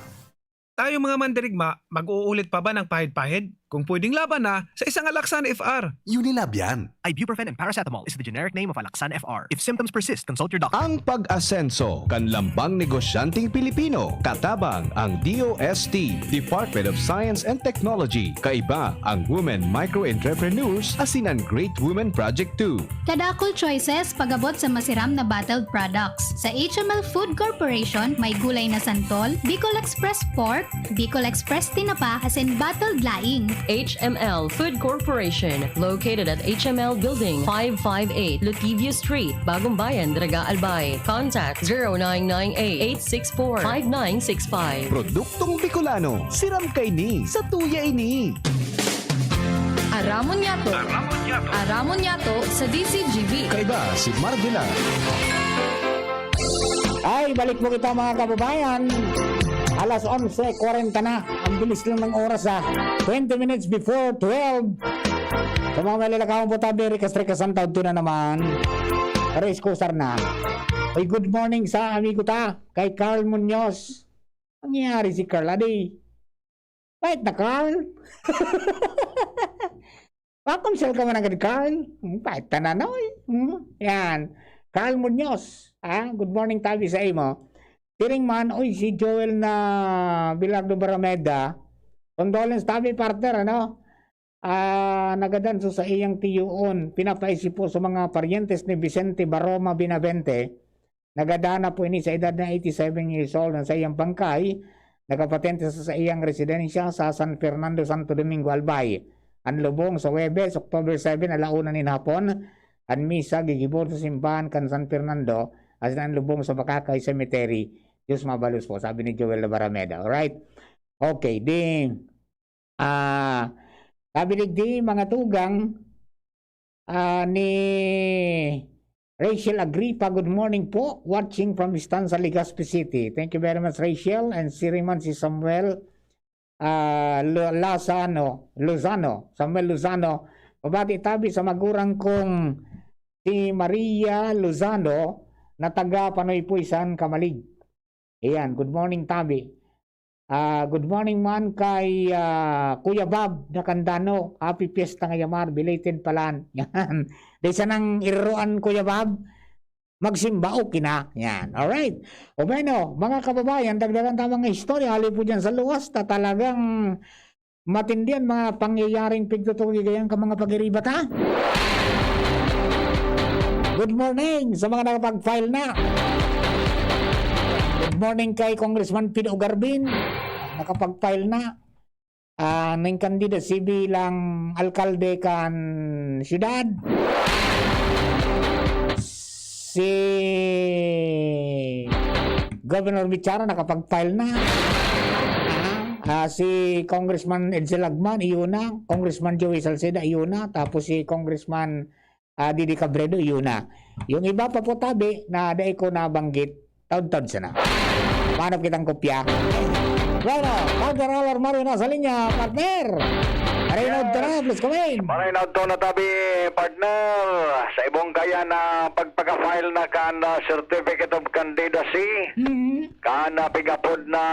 Tayo mga mandirigma, mag-uulit pa ba ng pahid-pahid? Kung pwedeng laban na, sa isang Alaksan F R. Unilab yan. Ibuprofen and paracetamol is the generic name of Alaxan F R. If symptoms persist, consult your doctor. Ang pag-asenso kan lambang negosyanteng Pilipino, katabang ang D O S T, Department of Science and Technology. Kaiba ang Women Micro Entrepreneurs asin ang Great Women Project two. Kadakul Choices pag-abot sa masiram na bottled products. Sa H M L Food Corporation, may gulay na santol, Bicol Express Pork, Bicol Express Tinapa, asin bottled laing. H M L Food Corporation, located at H M L Building, five five eight, Lutivio Street, Bagong Bayan, Daraga, Albay. Contact zero nine nine eight, eight six four, five nine six five. Produktong Bicolano, siram kaini, satuya ini. Aramon Yato. Aramon Yato sa D C G B. Kaiba si Marvila. Ay, balik po kita, mga kababayan. Alas onse kwarenta na. Ang bilis lang ng oras, ah. Twenty minutes before twelve. Sa mga malalakawan po tabi, rikas-rikas ang taon na naman. Pero iskusar na. Ay, good morning sa amigo ta, kay Carl Munoz. Nangyari si Carl, adi. Pait na, Carl. Pakumsel ka man agad, Carl. Hmm, pait ka na, noy. Hmm, yan. Carl Munoz. Ah, good morning, tabi sa imo. Tiring man, oy, si Joel na Bilardo Barameda. Condolence, tabi, partner, ano? Ah, nagadan so sa iyang tiyuon. Pinapaisi po sa mga paryentes ni Vicente Baroma Benavente. Nagadana po ini sa edad na eighty-seven years old ang saiyang bangkay, nakapatente sa saiyang residensya sa San Fernando, Santo Domingo, Albay. Ang lubong sa Huwebes, October seven, ala una nin hapon, an misa gigibo sa simbahan kan San Fernando, asin ang lubong sa Bacacay Cemetery. Diyos mabalos po, sabi ni Joel Labarameda. Alright? Okay, di, ah, sabi digdi, mga tugang, ah, ni Rachel Agripa, good morning po. Watching from Estancia, Legazpi City. Thank you very much, Rachel. And si Riman, si Samuel, ah, Lo-, Lazano, Lozano, Samuel Lozano. Pabati tabi sa magurang kong si Maria Lozano na taga Panoypoy, San Camalig. Ayan, good morning, tabi. Ah, good morning man kay, ah, Kuya Bob Nakandano. Happy Fiesta ngaya, Mar. Belated palan. Yan. Di sanang iruruan, Kuya Bob. Magsimba, okay na. Yan. Alright. O bueno, mga kababayan, dagdagan ta mga istorya. Hali po dyan sa luwas na talagang matindi an mga pangyayaring pigtutuki gayan ka mga pagiribat, ha? Good morning sa mga nakapag-file na. Good morning kay Congressman Pido Garbin. Nakapag-file na. Ah, ning candidacy bilang alkalde kan syudad. Si Governor Bichara nakapag-file na. Ah, ah, si Congressman Edsel Agman, iyo na. Congressman Joey Salceda, iyo na. Tapos si Congressman, ah, Didi Cabredo, iyo na. Yung iba pa po tabi na dai ko nabanggit, taud-taud sana. Manap kitang kopya. Bueno, Partner Al Armario nasa linya, partner. Maray na udto na, plus ka, Wayne. Maray na udto na tabi, partner. Sa ibong kaya na pagpaka-file na kan, ah, Certificate of Candidacy, Mm. kan, ah, pigapod na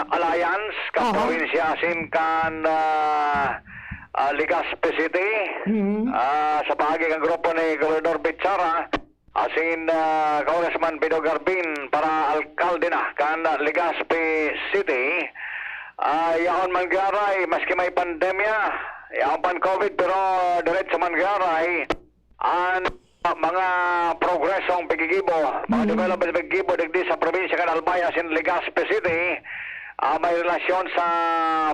alliance, kan Aha. probinsya asin kan, ah, ah, Legazpi City. Mm. Ah, sa paagi kan grupo ni Gobernador Bichara, asin, ah, Congressman Pido Garbin para alkalde na kan Legazpi City. Ah, yaon man giraray, maski may pandemya, yaon pan COVID, pero diretso man giraray an mga progresong pigigibo, mga Hmm. development pigigibo digdi sa probinsya kan Albay asin Legazpi City, ah, may relasyon sa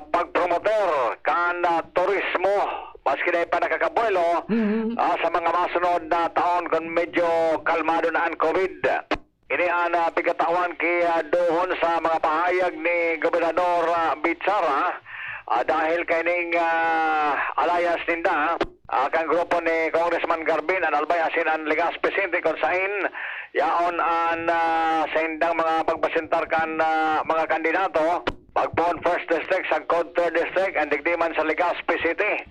pagpromoter kan, ah, turismo, maski dai pa nakakabuelo, Mhm. ah, sa mga masunod na taon kun medyo kalmado na an COVID. Ini an, ah, pigkatawan ki, ah, doon sa mga pahayag ni Gobernador, ah, Bichara, ah, dahil kaining, ah, alliance ninda, ah, kan grupo ni Congressman Garbin, an Albay asin an Legazpi City, kun sain yaon an, ah, saindang mga pagpasentar kan, ah, mga kandidato, pagpoon first district, sagkod third district, and digdi man sa Legazpi City.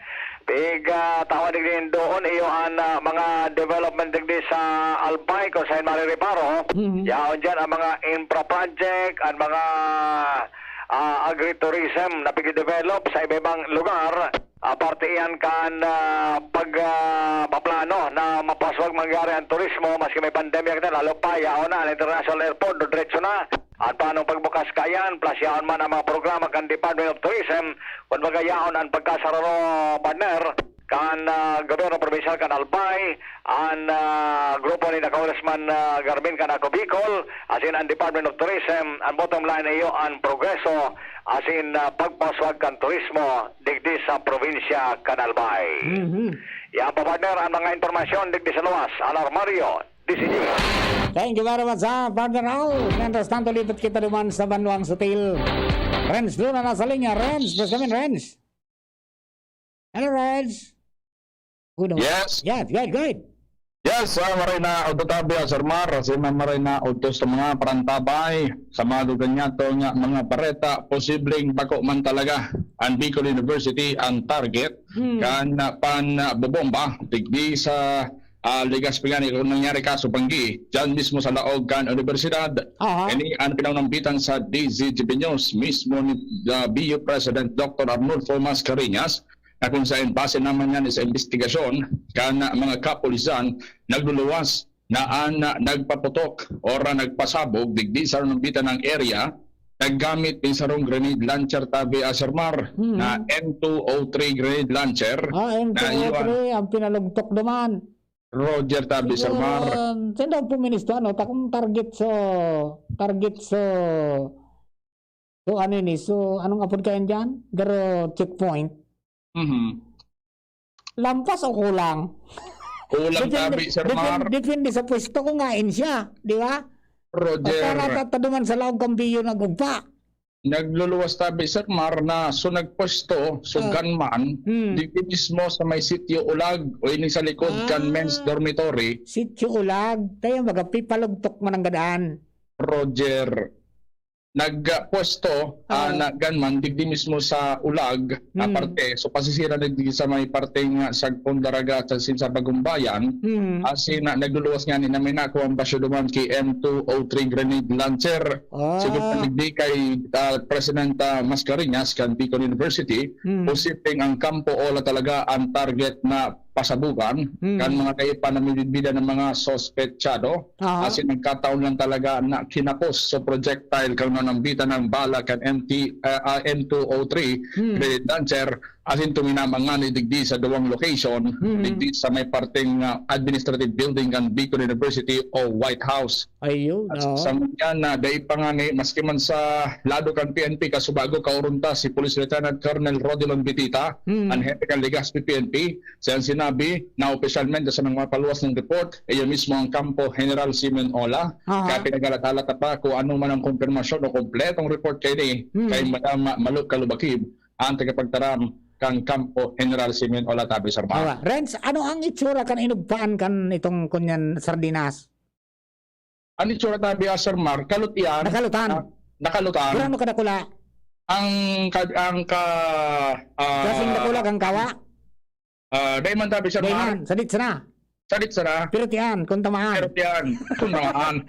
Pig, ah, tawan digdi doon, iyo an, ah, mga development digdi sa Albay, kun sain marireparo. Mhm. Yaon diyan ang mga infra project, ang mga, ah, agritourism na pigdedevelop sa iba-ibang lugar. Aparte iyan kan, ah, pag, ah, paplano na mapaswag mangyari ang turismo, maski may pandemya kita, lalo pa, yaon na, ang international airport, diretso na. At paanong pagbukas kaiyan, plus yaon man ang mga programa kan Department of Tourism, kun baga yaon ang pagkasararo, partner, kan, ah, gobyerno probinsyal kan Albay, an, ah, grupo ni Congressman, ah, Garbin kan Ako Bicol, asin ang Department of Tourism, ang bottom line iyo, ang progreso, asin, ah, pagpaswag kan turismo, digdi sa probinsya kan Albay. Mhm. Yan po, partner, ang mga impormasyon digdi sa luwas. Alarmario, D C G. Thank you very much, ah, partner Al. Mientras tanto, lipat kita duman sa Banwang Sutil. Renz Luna nasa linya. Renz, basta min, Renz. Hello, Renz. Who knows? Yes. Yeah, good, good. Yes, ah, maray na udto tabi, ah, Sir Mar. Asin maray na udto sa mga parantabay. Sa mga duganyato nga mga bareta, posibleng bako man talaga ang Bicol University ang target Hmm. kan, ah, pan, ah, bobomba digdi sa, ah, Legazpi ngani, kung nangyari kaso banggi, dyan mismo sa laog kan universidad. Aha. Ini ang pinanambitan sa D Z G B News mismo ni, ah, B U President Doctor Arnulfo Mascarenhas, na kung saen base naman yan sa investigasyon kan mga kapulisan, nagluluwas na an nagpaputok or nagpasabog digdi sa nanambitan ng area, naggamit nin sarong grenade launcher tabi, ah, Sir Mar, Hmm. na M two oh three grenade launcher. Ah, M two oh three, na iyon ang pinalugtok naman. Roger tabi, Sir Mar. Siguro, saan daw puministo, ano, takong target sa, target sa, so, ano yun eh, so, anong apod kayan dyan? Garo checkpoint? Mhm. Lampas o kulang? Kulang Depende, tabi, Sir depen-, Mar. Depende sa pwesto kung ngain siya, di ba? Roger. Pagka natataduman sa laog kambiyo nag-ugpa. Nagluluwas tabi, Sir Mar, na so nagpwesto, so Ah. gunman, Hmm. digdi mismo sa may sitio Ulag o ini sa likod kan Ah. men's dormitory. Sitio Ulag, kaya magapipalugtok man ang gadaan. Roger. Nagpwesto, ah, Ah. na gunman digdi mismo sa Ulag, ah, Hmm. parte. So, pasisira na digdi sa may parte nga sa Pondaraga sa Sinsa Bagumbayan. Hmm. Asin na nagluluwas ngani na may nakuha ang basyo duman ki M two oh three grenade launcher. Ah. Sigon pa digdi kay, ah, President, ah, Mascarenhas kan Bicol University, Hmm. posibleng ang Kampo Ola talaga ang target na pasabugan Hmm. kan mga kaipa na midbida ng mga suspetsado. Aha. Asin nagkataon lang talaga na kinapos so projectile kan nanambitan ng bala kan M T, ah, ah, M two oh three Hmm. grenade launcher. Asin tuminama ngani digdi sa duwang location, Hmm. digdi sa may parteng, ah, administrative building kan Bicol University o White House. Ayun, At oo. sa ngunyan na dai pa ngani, maski man sa lado kan P N P, kasubago kaoron ta si Police Lieutenant Colonel Rodilon Bitita, Hmm. ang hepe kan Legazpi P N P, siya ang sinabi na opisyalmente sa nang mapaluwas ng report, iyo mismo ang kampo General Simeon Ola. Aha. Kaya pinaghalat-halat na pa kung ano man ang kumpirmasyon o kompletong report kaini Hmm. kay Madam Malu Kalubakib, ang tagapagtaram kan kampo General Simeon Ola tabi, Sir Mar. Awa. Renz, ano ang itsura kan inugpaan kan itong kunyan sardinas? Ang itsura tabi, ah, Sir Mar, kalot iyan. Nakalutan? Ah, nakalutan. Gurano kadakula? Ang ka-, ang ka-, ah, Klaseng dakula kan kawa? Ah, dai man tabi, Sir Dai Mar. man, sadit sana. Sadit sana. Pero tiyan, kung tamaan. Pero tiyan, kung tamaan.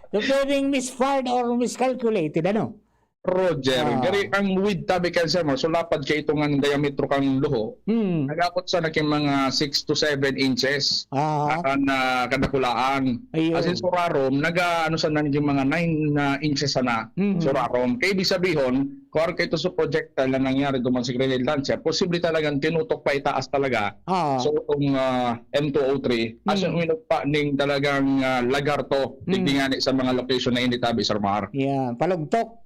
So, pwedeng misfired or miscalculated, ano? Roger, Ah. gari ang width tabi kan, Sir Mar, so lapad kaitongan diametro kan luho. Hmm. Nag-abot sana king mga six to seven inches Ah. kan, ah, kadakulaan. Ayun. As in, sa rarom, naga-, ano sana, naging mga nine na inches sana. Mhm. So, rarom. Kaya ibig sabihon, kung arang kaito sa projectile na nangyari duman sa grenade launcher, posible talagang tinutok pa itaas talaga. Ah. So, itong, ah, M two oh three, as in, Hmm. uminugpa ning talagang, ah, lagarto, Hmm. digdi ngani sa mga location na ini tabi, Sir Mar. Yan, palugtok.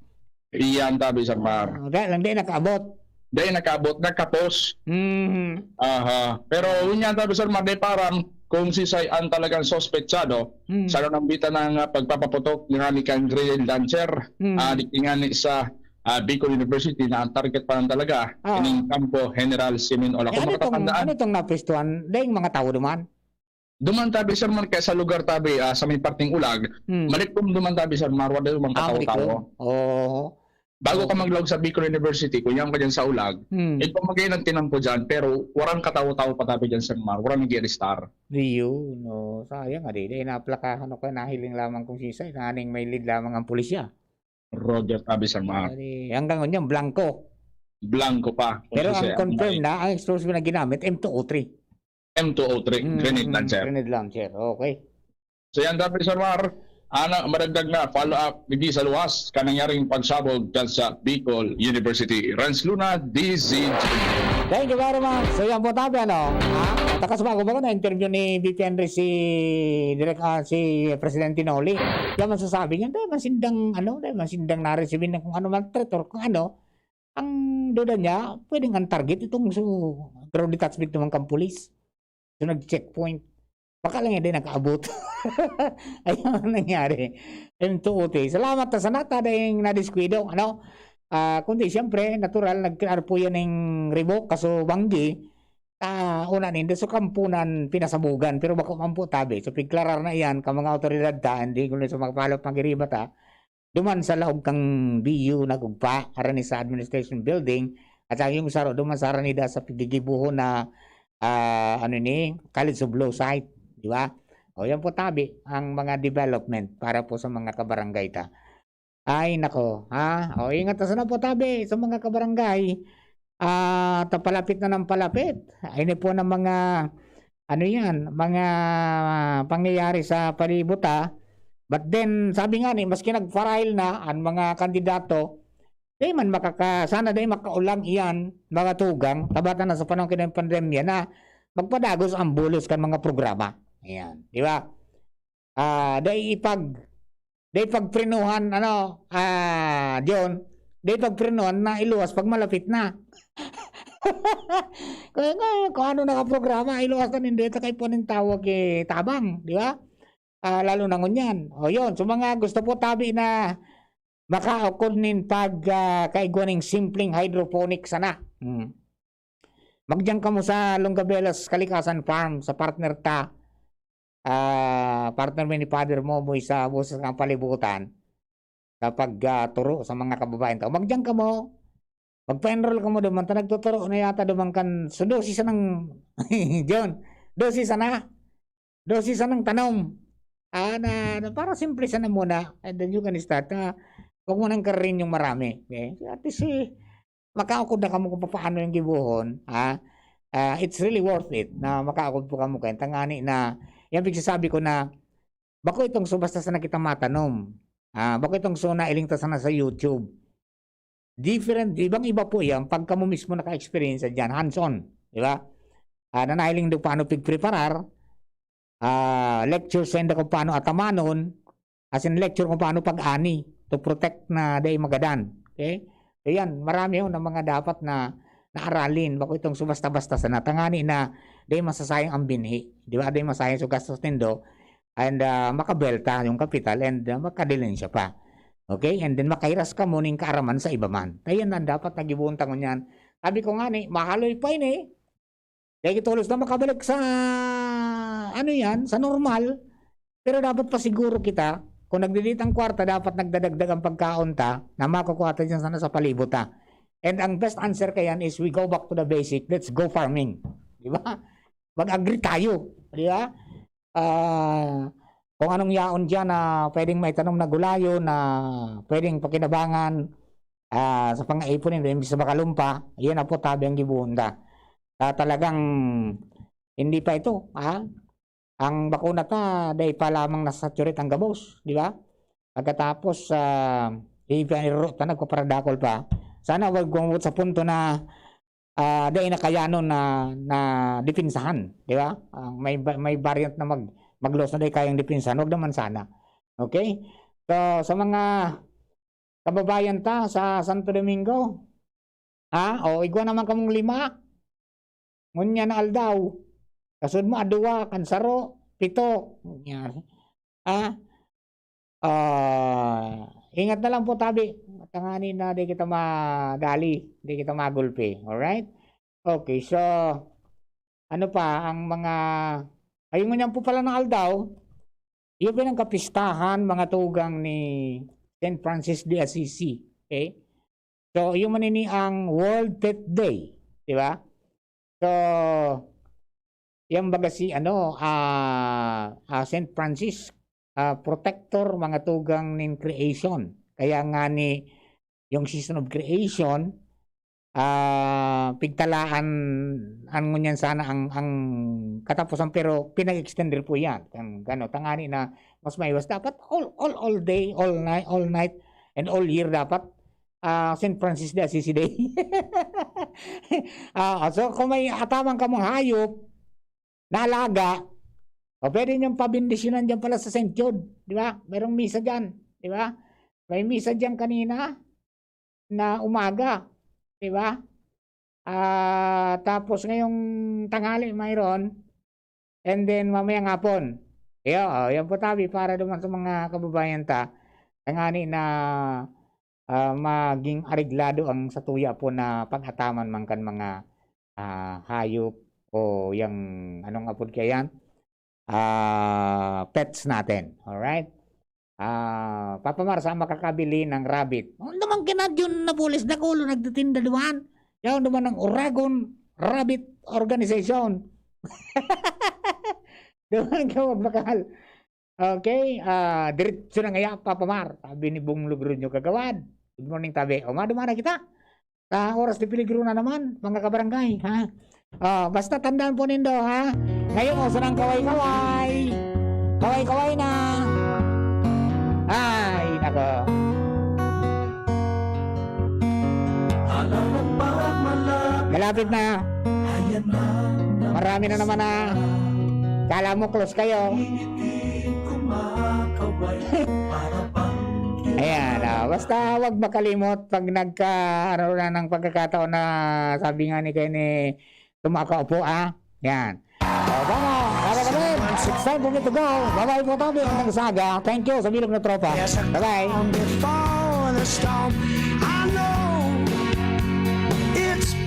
Iyan tabi, Sir Mar. Ah, kaya lang, di nakaabot. Di nakaabot, nakapos. Mhm. Aha. Pero, yun nga tabi, Sir Mar, di pa aram kung sisay ang talagang suspetsado Hmm. sa nanambitan ng, ah, pagpapaputok ngani kan grenade launcher, Hmm. ah, di ngani sa, ah, Bicol University na ang target pa lang talaga, Ah. ining Kampo General Simeon Olak. Eh, Kung ano tong, makatandaan, ano tong napwestuhan? Daing mga tawo duman? Duman tabi, Sir Mar, kaya sa lugar tabi, ah, sa may parteng Ulag, Hmm. maliklom duman tabi, Sir Mar, wala duman Ah, katawo-tawo. maliklom. Oo. Bago ka Oo. maglaog sa Bicol University, kung yan ka dyan sa Ulag, Hmm. ikaw magiging nagtinampo dyan, pero warang katawo-tawo pa tabi dyan, Sir Mar, warang nag-i-arestar. Yun, oh, sayang, ah, di, di, naplakahan ako, nahiling lamang kung sisay, naning may lead lamang ang pulisya. Roger tabi, Sir Mar. Ah, di, hanggang ngunyan, blanco. Blanco pa. Kung Pero sisay ang ang confirm may na, ang explosive na ginamit, M two oh three. M two oh three, Mm, grenade mm, launcher. grenade launcher. Okay. So yan, Doctor Sir Mar. Ana, madagdag na follow-up, digdi sa luwas, kan nangyaring pagsabog dyan sa Bicol University. Renz Luna, D Z G. Thank you very much. So yan po, tabi, ano, ah, takas ba ako ba na interview ni V P Henry si Direk, ah, si Presidente Noli? Yan masasabi niya, dahil masindang, ano, dahil masindang na-receive na kung ano man threat or kung ano, ang duda niya, pwedeng ang target itong so, ground detachment naman kang pulis. So, nag-checkpoint. Baka lang yan din nakaabot. Ayun ang nangyari. M two O T. Salamat ta sana ta dahil nadiskwido, ano? Ah, kundi siyempre, natural, nagklarpo yan ng revoke, kaso banggi, ah, una nindo, so kampunan, pinasabugan, pero bako man po tabi. So, pigklarar na iyan, ka mga awtoridad ta, hindi ko na sa mga palop pagiriba ta, duman sa laog kang B U nag-ugpa, harani sa administration building, at saka yung saro, duman sa harani da sa pigigibuhon na, ah, ano ni, College of Law site, di ba? O, yan po tabi, ang mga development para po sa mga kabarangay ta. Ay, nako, ha? O, ingat ta sana po tabi sa mga kabarangay. Ah, ta palapit na ng palapit. Ay, ini po ng mga, ano yan, mga pangyayari sa palibot, ha? But then, sabi nga ni, maski nag-file na ang mga kandidato, di man makaka-, sana di makaulang iyan, mga tugang, tabata na sa panahon kinang pandemya na magpadagos ang bulos kan mga programa. Ayan, di ba? Ah, dai ipag-, dai pagprenuhan, ano, ah, John, dai pagprenuhan na iluwas pag malapit na. Kaya nga, kung ano nakaprograma, iluwas na nindo, ito kay puning tawag, eh, tabang, di ba? Ah, lalo na ngunyan. O, yun. So, mga gusto po tabi na makaukod nin pag, ah, kaigwa ning simpleng hydroponic sana. Hmm. Magdiyan kamo sa Longabelas Kalikasan Farm, sa partner ta, ah, partner mi ni Father Momoy sa Boses ng Palibutan, sa pag, ah, turo sa mga kababayan tao. Magdiyan kamo, magpa-enroll kamo duman ta, nagtuturo na yata duman kan, so, dosis na ng, John, dosis na. Dosis na ng tanom. Ah, na, na para simple sana muna, and then you can start. Ah, wag mo nang karirin yung marami. Okay? So, at least, eh, makaukod na kamo kung paano yung gibohon, ha? Ah, it's really worth it na makaukod po kamo kayo. Tangani na, yan pigsasabi ko na, bako itong so basta sana kita matanom. Ah, bako itong so nailing ta sana sa YouTube. Different, ibang-iba po yan pag kamo mismo naka-experience dyan, hands-on, di ba? Ah, na nailing do paano pigpreparar, ah, lecture sa inda kung paano atamanon, as in lecture kung paano pag-ani to protect na dai magadan. Okay? So yan, marami yun ang mga dapat na naaralin. Bako itong so basta-basta sana. Tangani na dai masasayang ang binhi. Di ba? Dai masayang so gastos nindo. And, ah, makabelta yung kapital and, ah, makadilensya pa. Okay? And then, makairas ka mo ning kaaraman sa iba man. Kaya yan ang dapat nagibuon ta ngunyan. Sabi ko nga ni, mahaloy pa ini. Kaya gitulos na makabalik sa, ano yan, sa normal. Pero dapat pasiguro kita, Kung nagdidit ang kwarta, dapat nagdadagdag ang pagkaon ta na makukuha ta dyan sana sa palibot ta. And ang best answer kayan is we go back to the basic. Let's go farming. Di ba? Mag-agri tayo. Di ba? Ah, kung anong yaon dyan na pwedeng maitanom na gulayo na pwedeng pakinabangan, ah, sa pangaipunin, imbis sa makalumpa, yan ang putabi ang gibuhon da. Ah, talagang hindi pa ito, ah. Ang bakuna ta, dai pa lamang nasaturate ang gabos, di ba? Pagkatapos, ah, ipaniruro ta, nagpaparadakol pa. Sana wag umabot sa punto na, ah, dai na kayanon na, na depensahan, di ba? Ang may ba-, may variant na mag-, mag-loss na dai kayang depensahan, wag naman sana. Okay? So, sa mga kababayan ta sa Santo Domingo, ha? O, igwa naman kamong lima. Ngunyan na aldaw. Kasunod mo, aduwa, kan saro, pito. Ngunyan. Ha? Ah, ingat na lang po, tabi. Tangani na di kita madali, di kita magulpi. Alright? Okay, so, ano pa, ang mga, ayun, ngunyan po pala na aldaw, iyo po ang kapistahan, mga tugang ni Saint Francis de Assisi. Okay? So, iyo man ini ang World Pet Day. Di ba? So, yan baga si, ano, ah, ah, Saint Francis, ah, protector, mga tugang nin creation. Kaya nga ni, yung season of creation, ah, pigtalaan, ang ngunyan sana ang, ang katapusan, pero pinag-extender po yan. Ang, ano, tangani na mas maiwas. Dapat all, all, all day, all night, all night, and all year dapat, ah, Saint Francis de Assisi Day. Ah, so, kung may ataman kamong hayop na alaga, o pwede niyong pabendisyonan diyan pala sa Saint Jude, di ba? Merong misa diyan, di ba? May misa diyan kanina na umaga, di ba? Ah, tapos ngayong tanghali mayroon, and then mamayang hapon. Iyo, oh, yan po, tabi, para naman sa mga kababayan ta, tangani na, ah, maging areglado ang satuya po na pag-ataman man kan mga, ah, hayop o yang, anong apod kaya yan? Ah, pets natin. Alright? Ah, Papa Mar, saan makakabili ng rabbit? Ano naman kinadyon na pulis na kulo nagtitinda duman? Yaon naman ng Oragon Rabbit Organization. Duman ka magbakal. Okay, ah, diretso na ngaya, Papa Mar. Sabi ni Bong Lugronyo Kagawad. Good morning, tabi. O, maduman na kita. Ah, oras de peligro na naman, mga kabarangay, ha? Ah, basta tandaan po nindo, ha? Ngayon, uso ng kaway-kaway. Kaway-kaway na. Ay, nako. Malapit na. Marami na naman na. Kala mo close kayo. Ayan, ah, basta wag makalimot pag nagka-, ano na ng pagkakataon na sabi nga ni, kayo ni, tumakaupo, ah. Yan. So, tama, mga kapatid, it's time for me to go. Bye-bye po, tabi, hanggang sa aga. Thank you sa Bilog na Tropa. Bye-bye. Before the storm, I know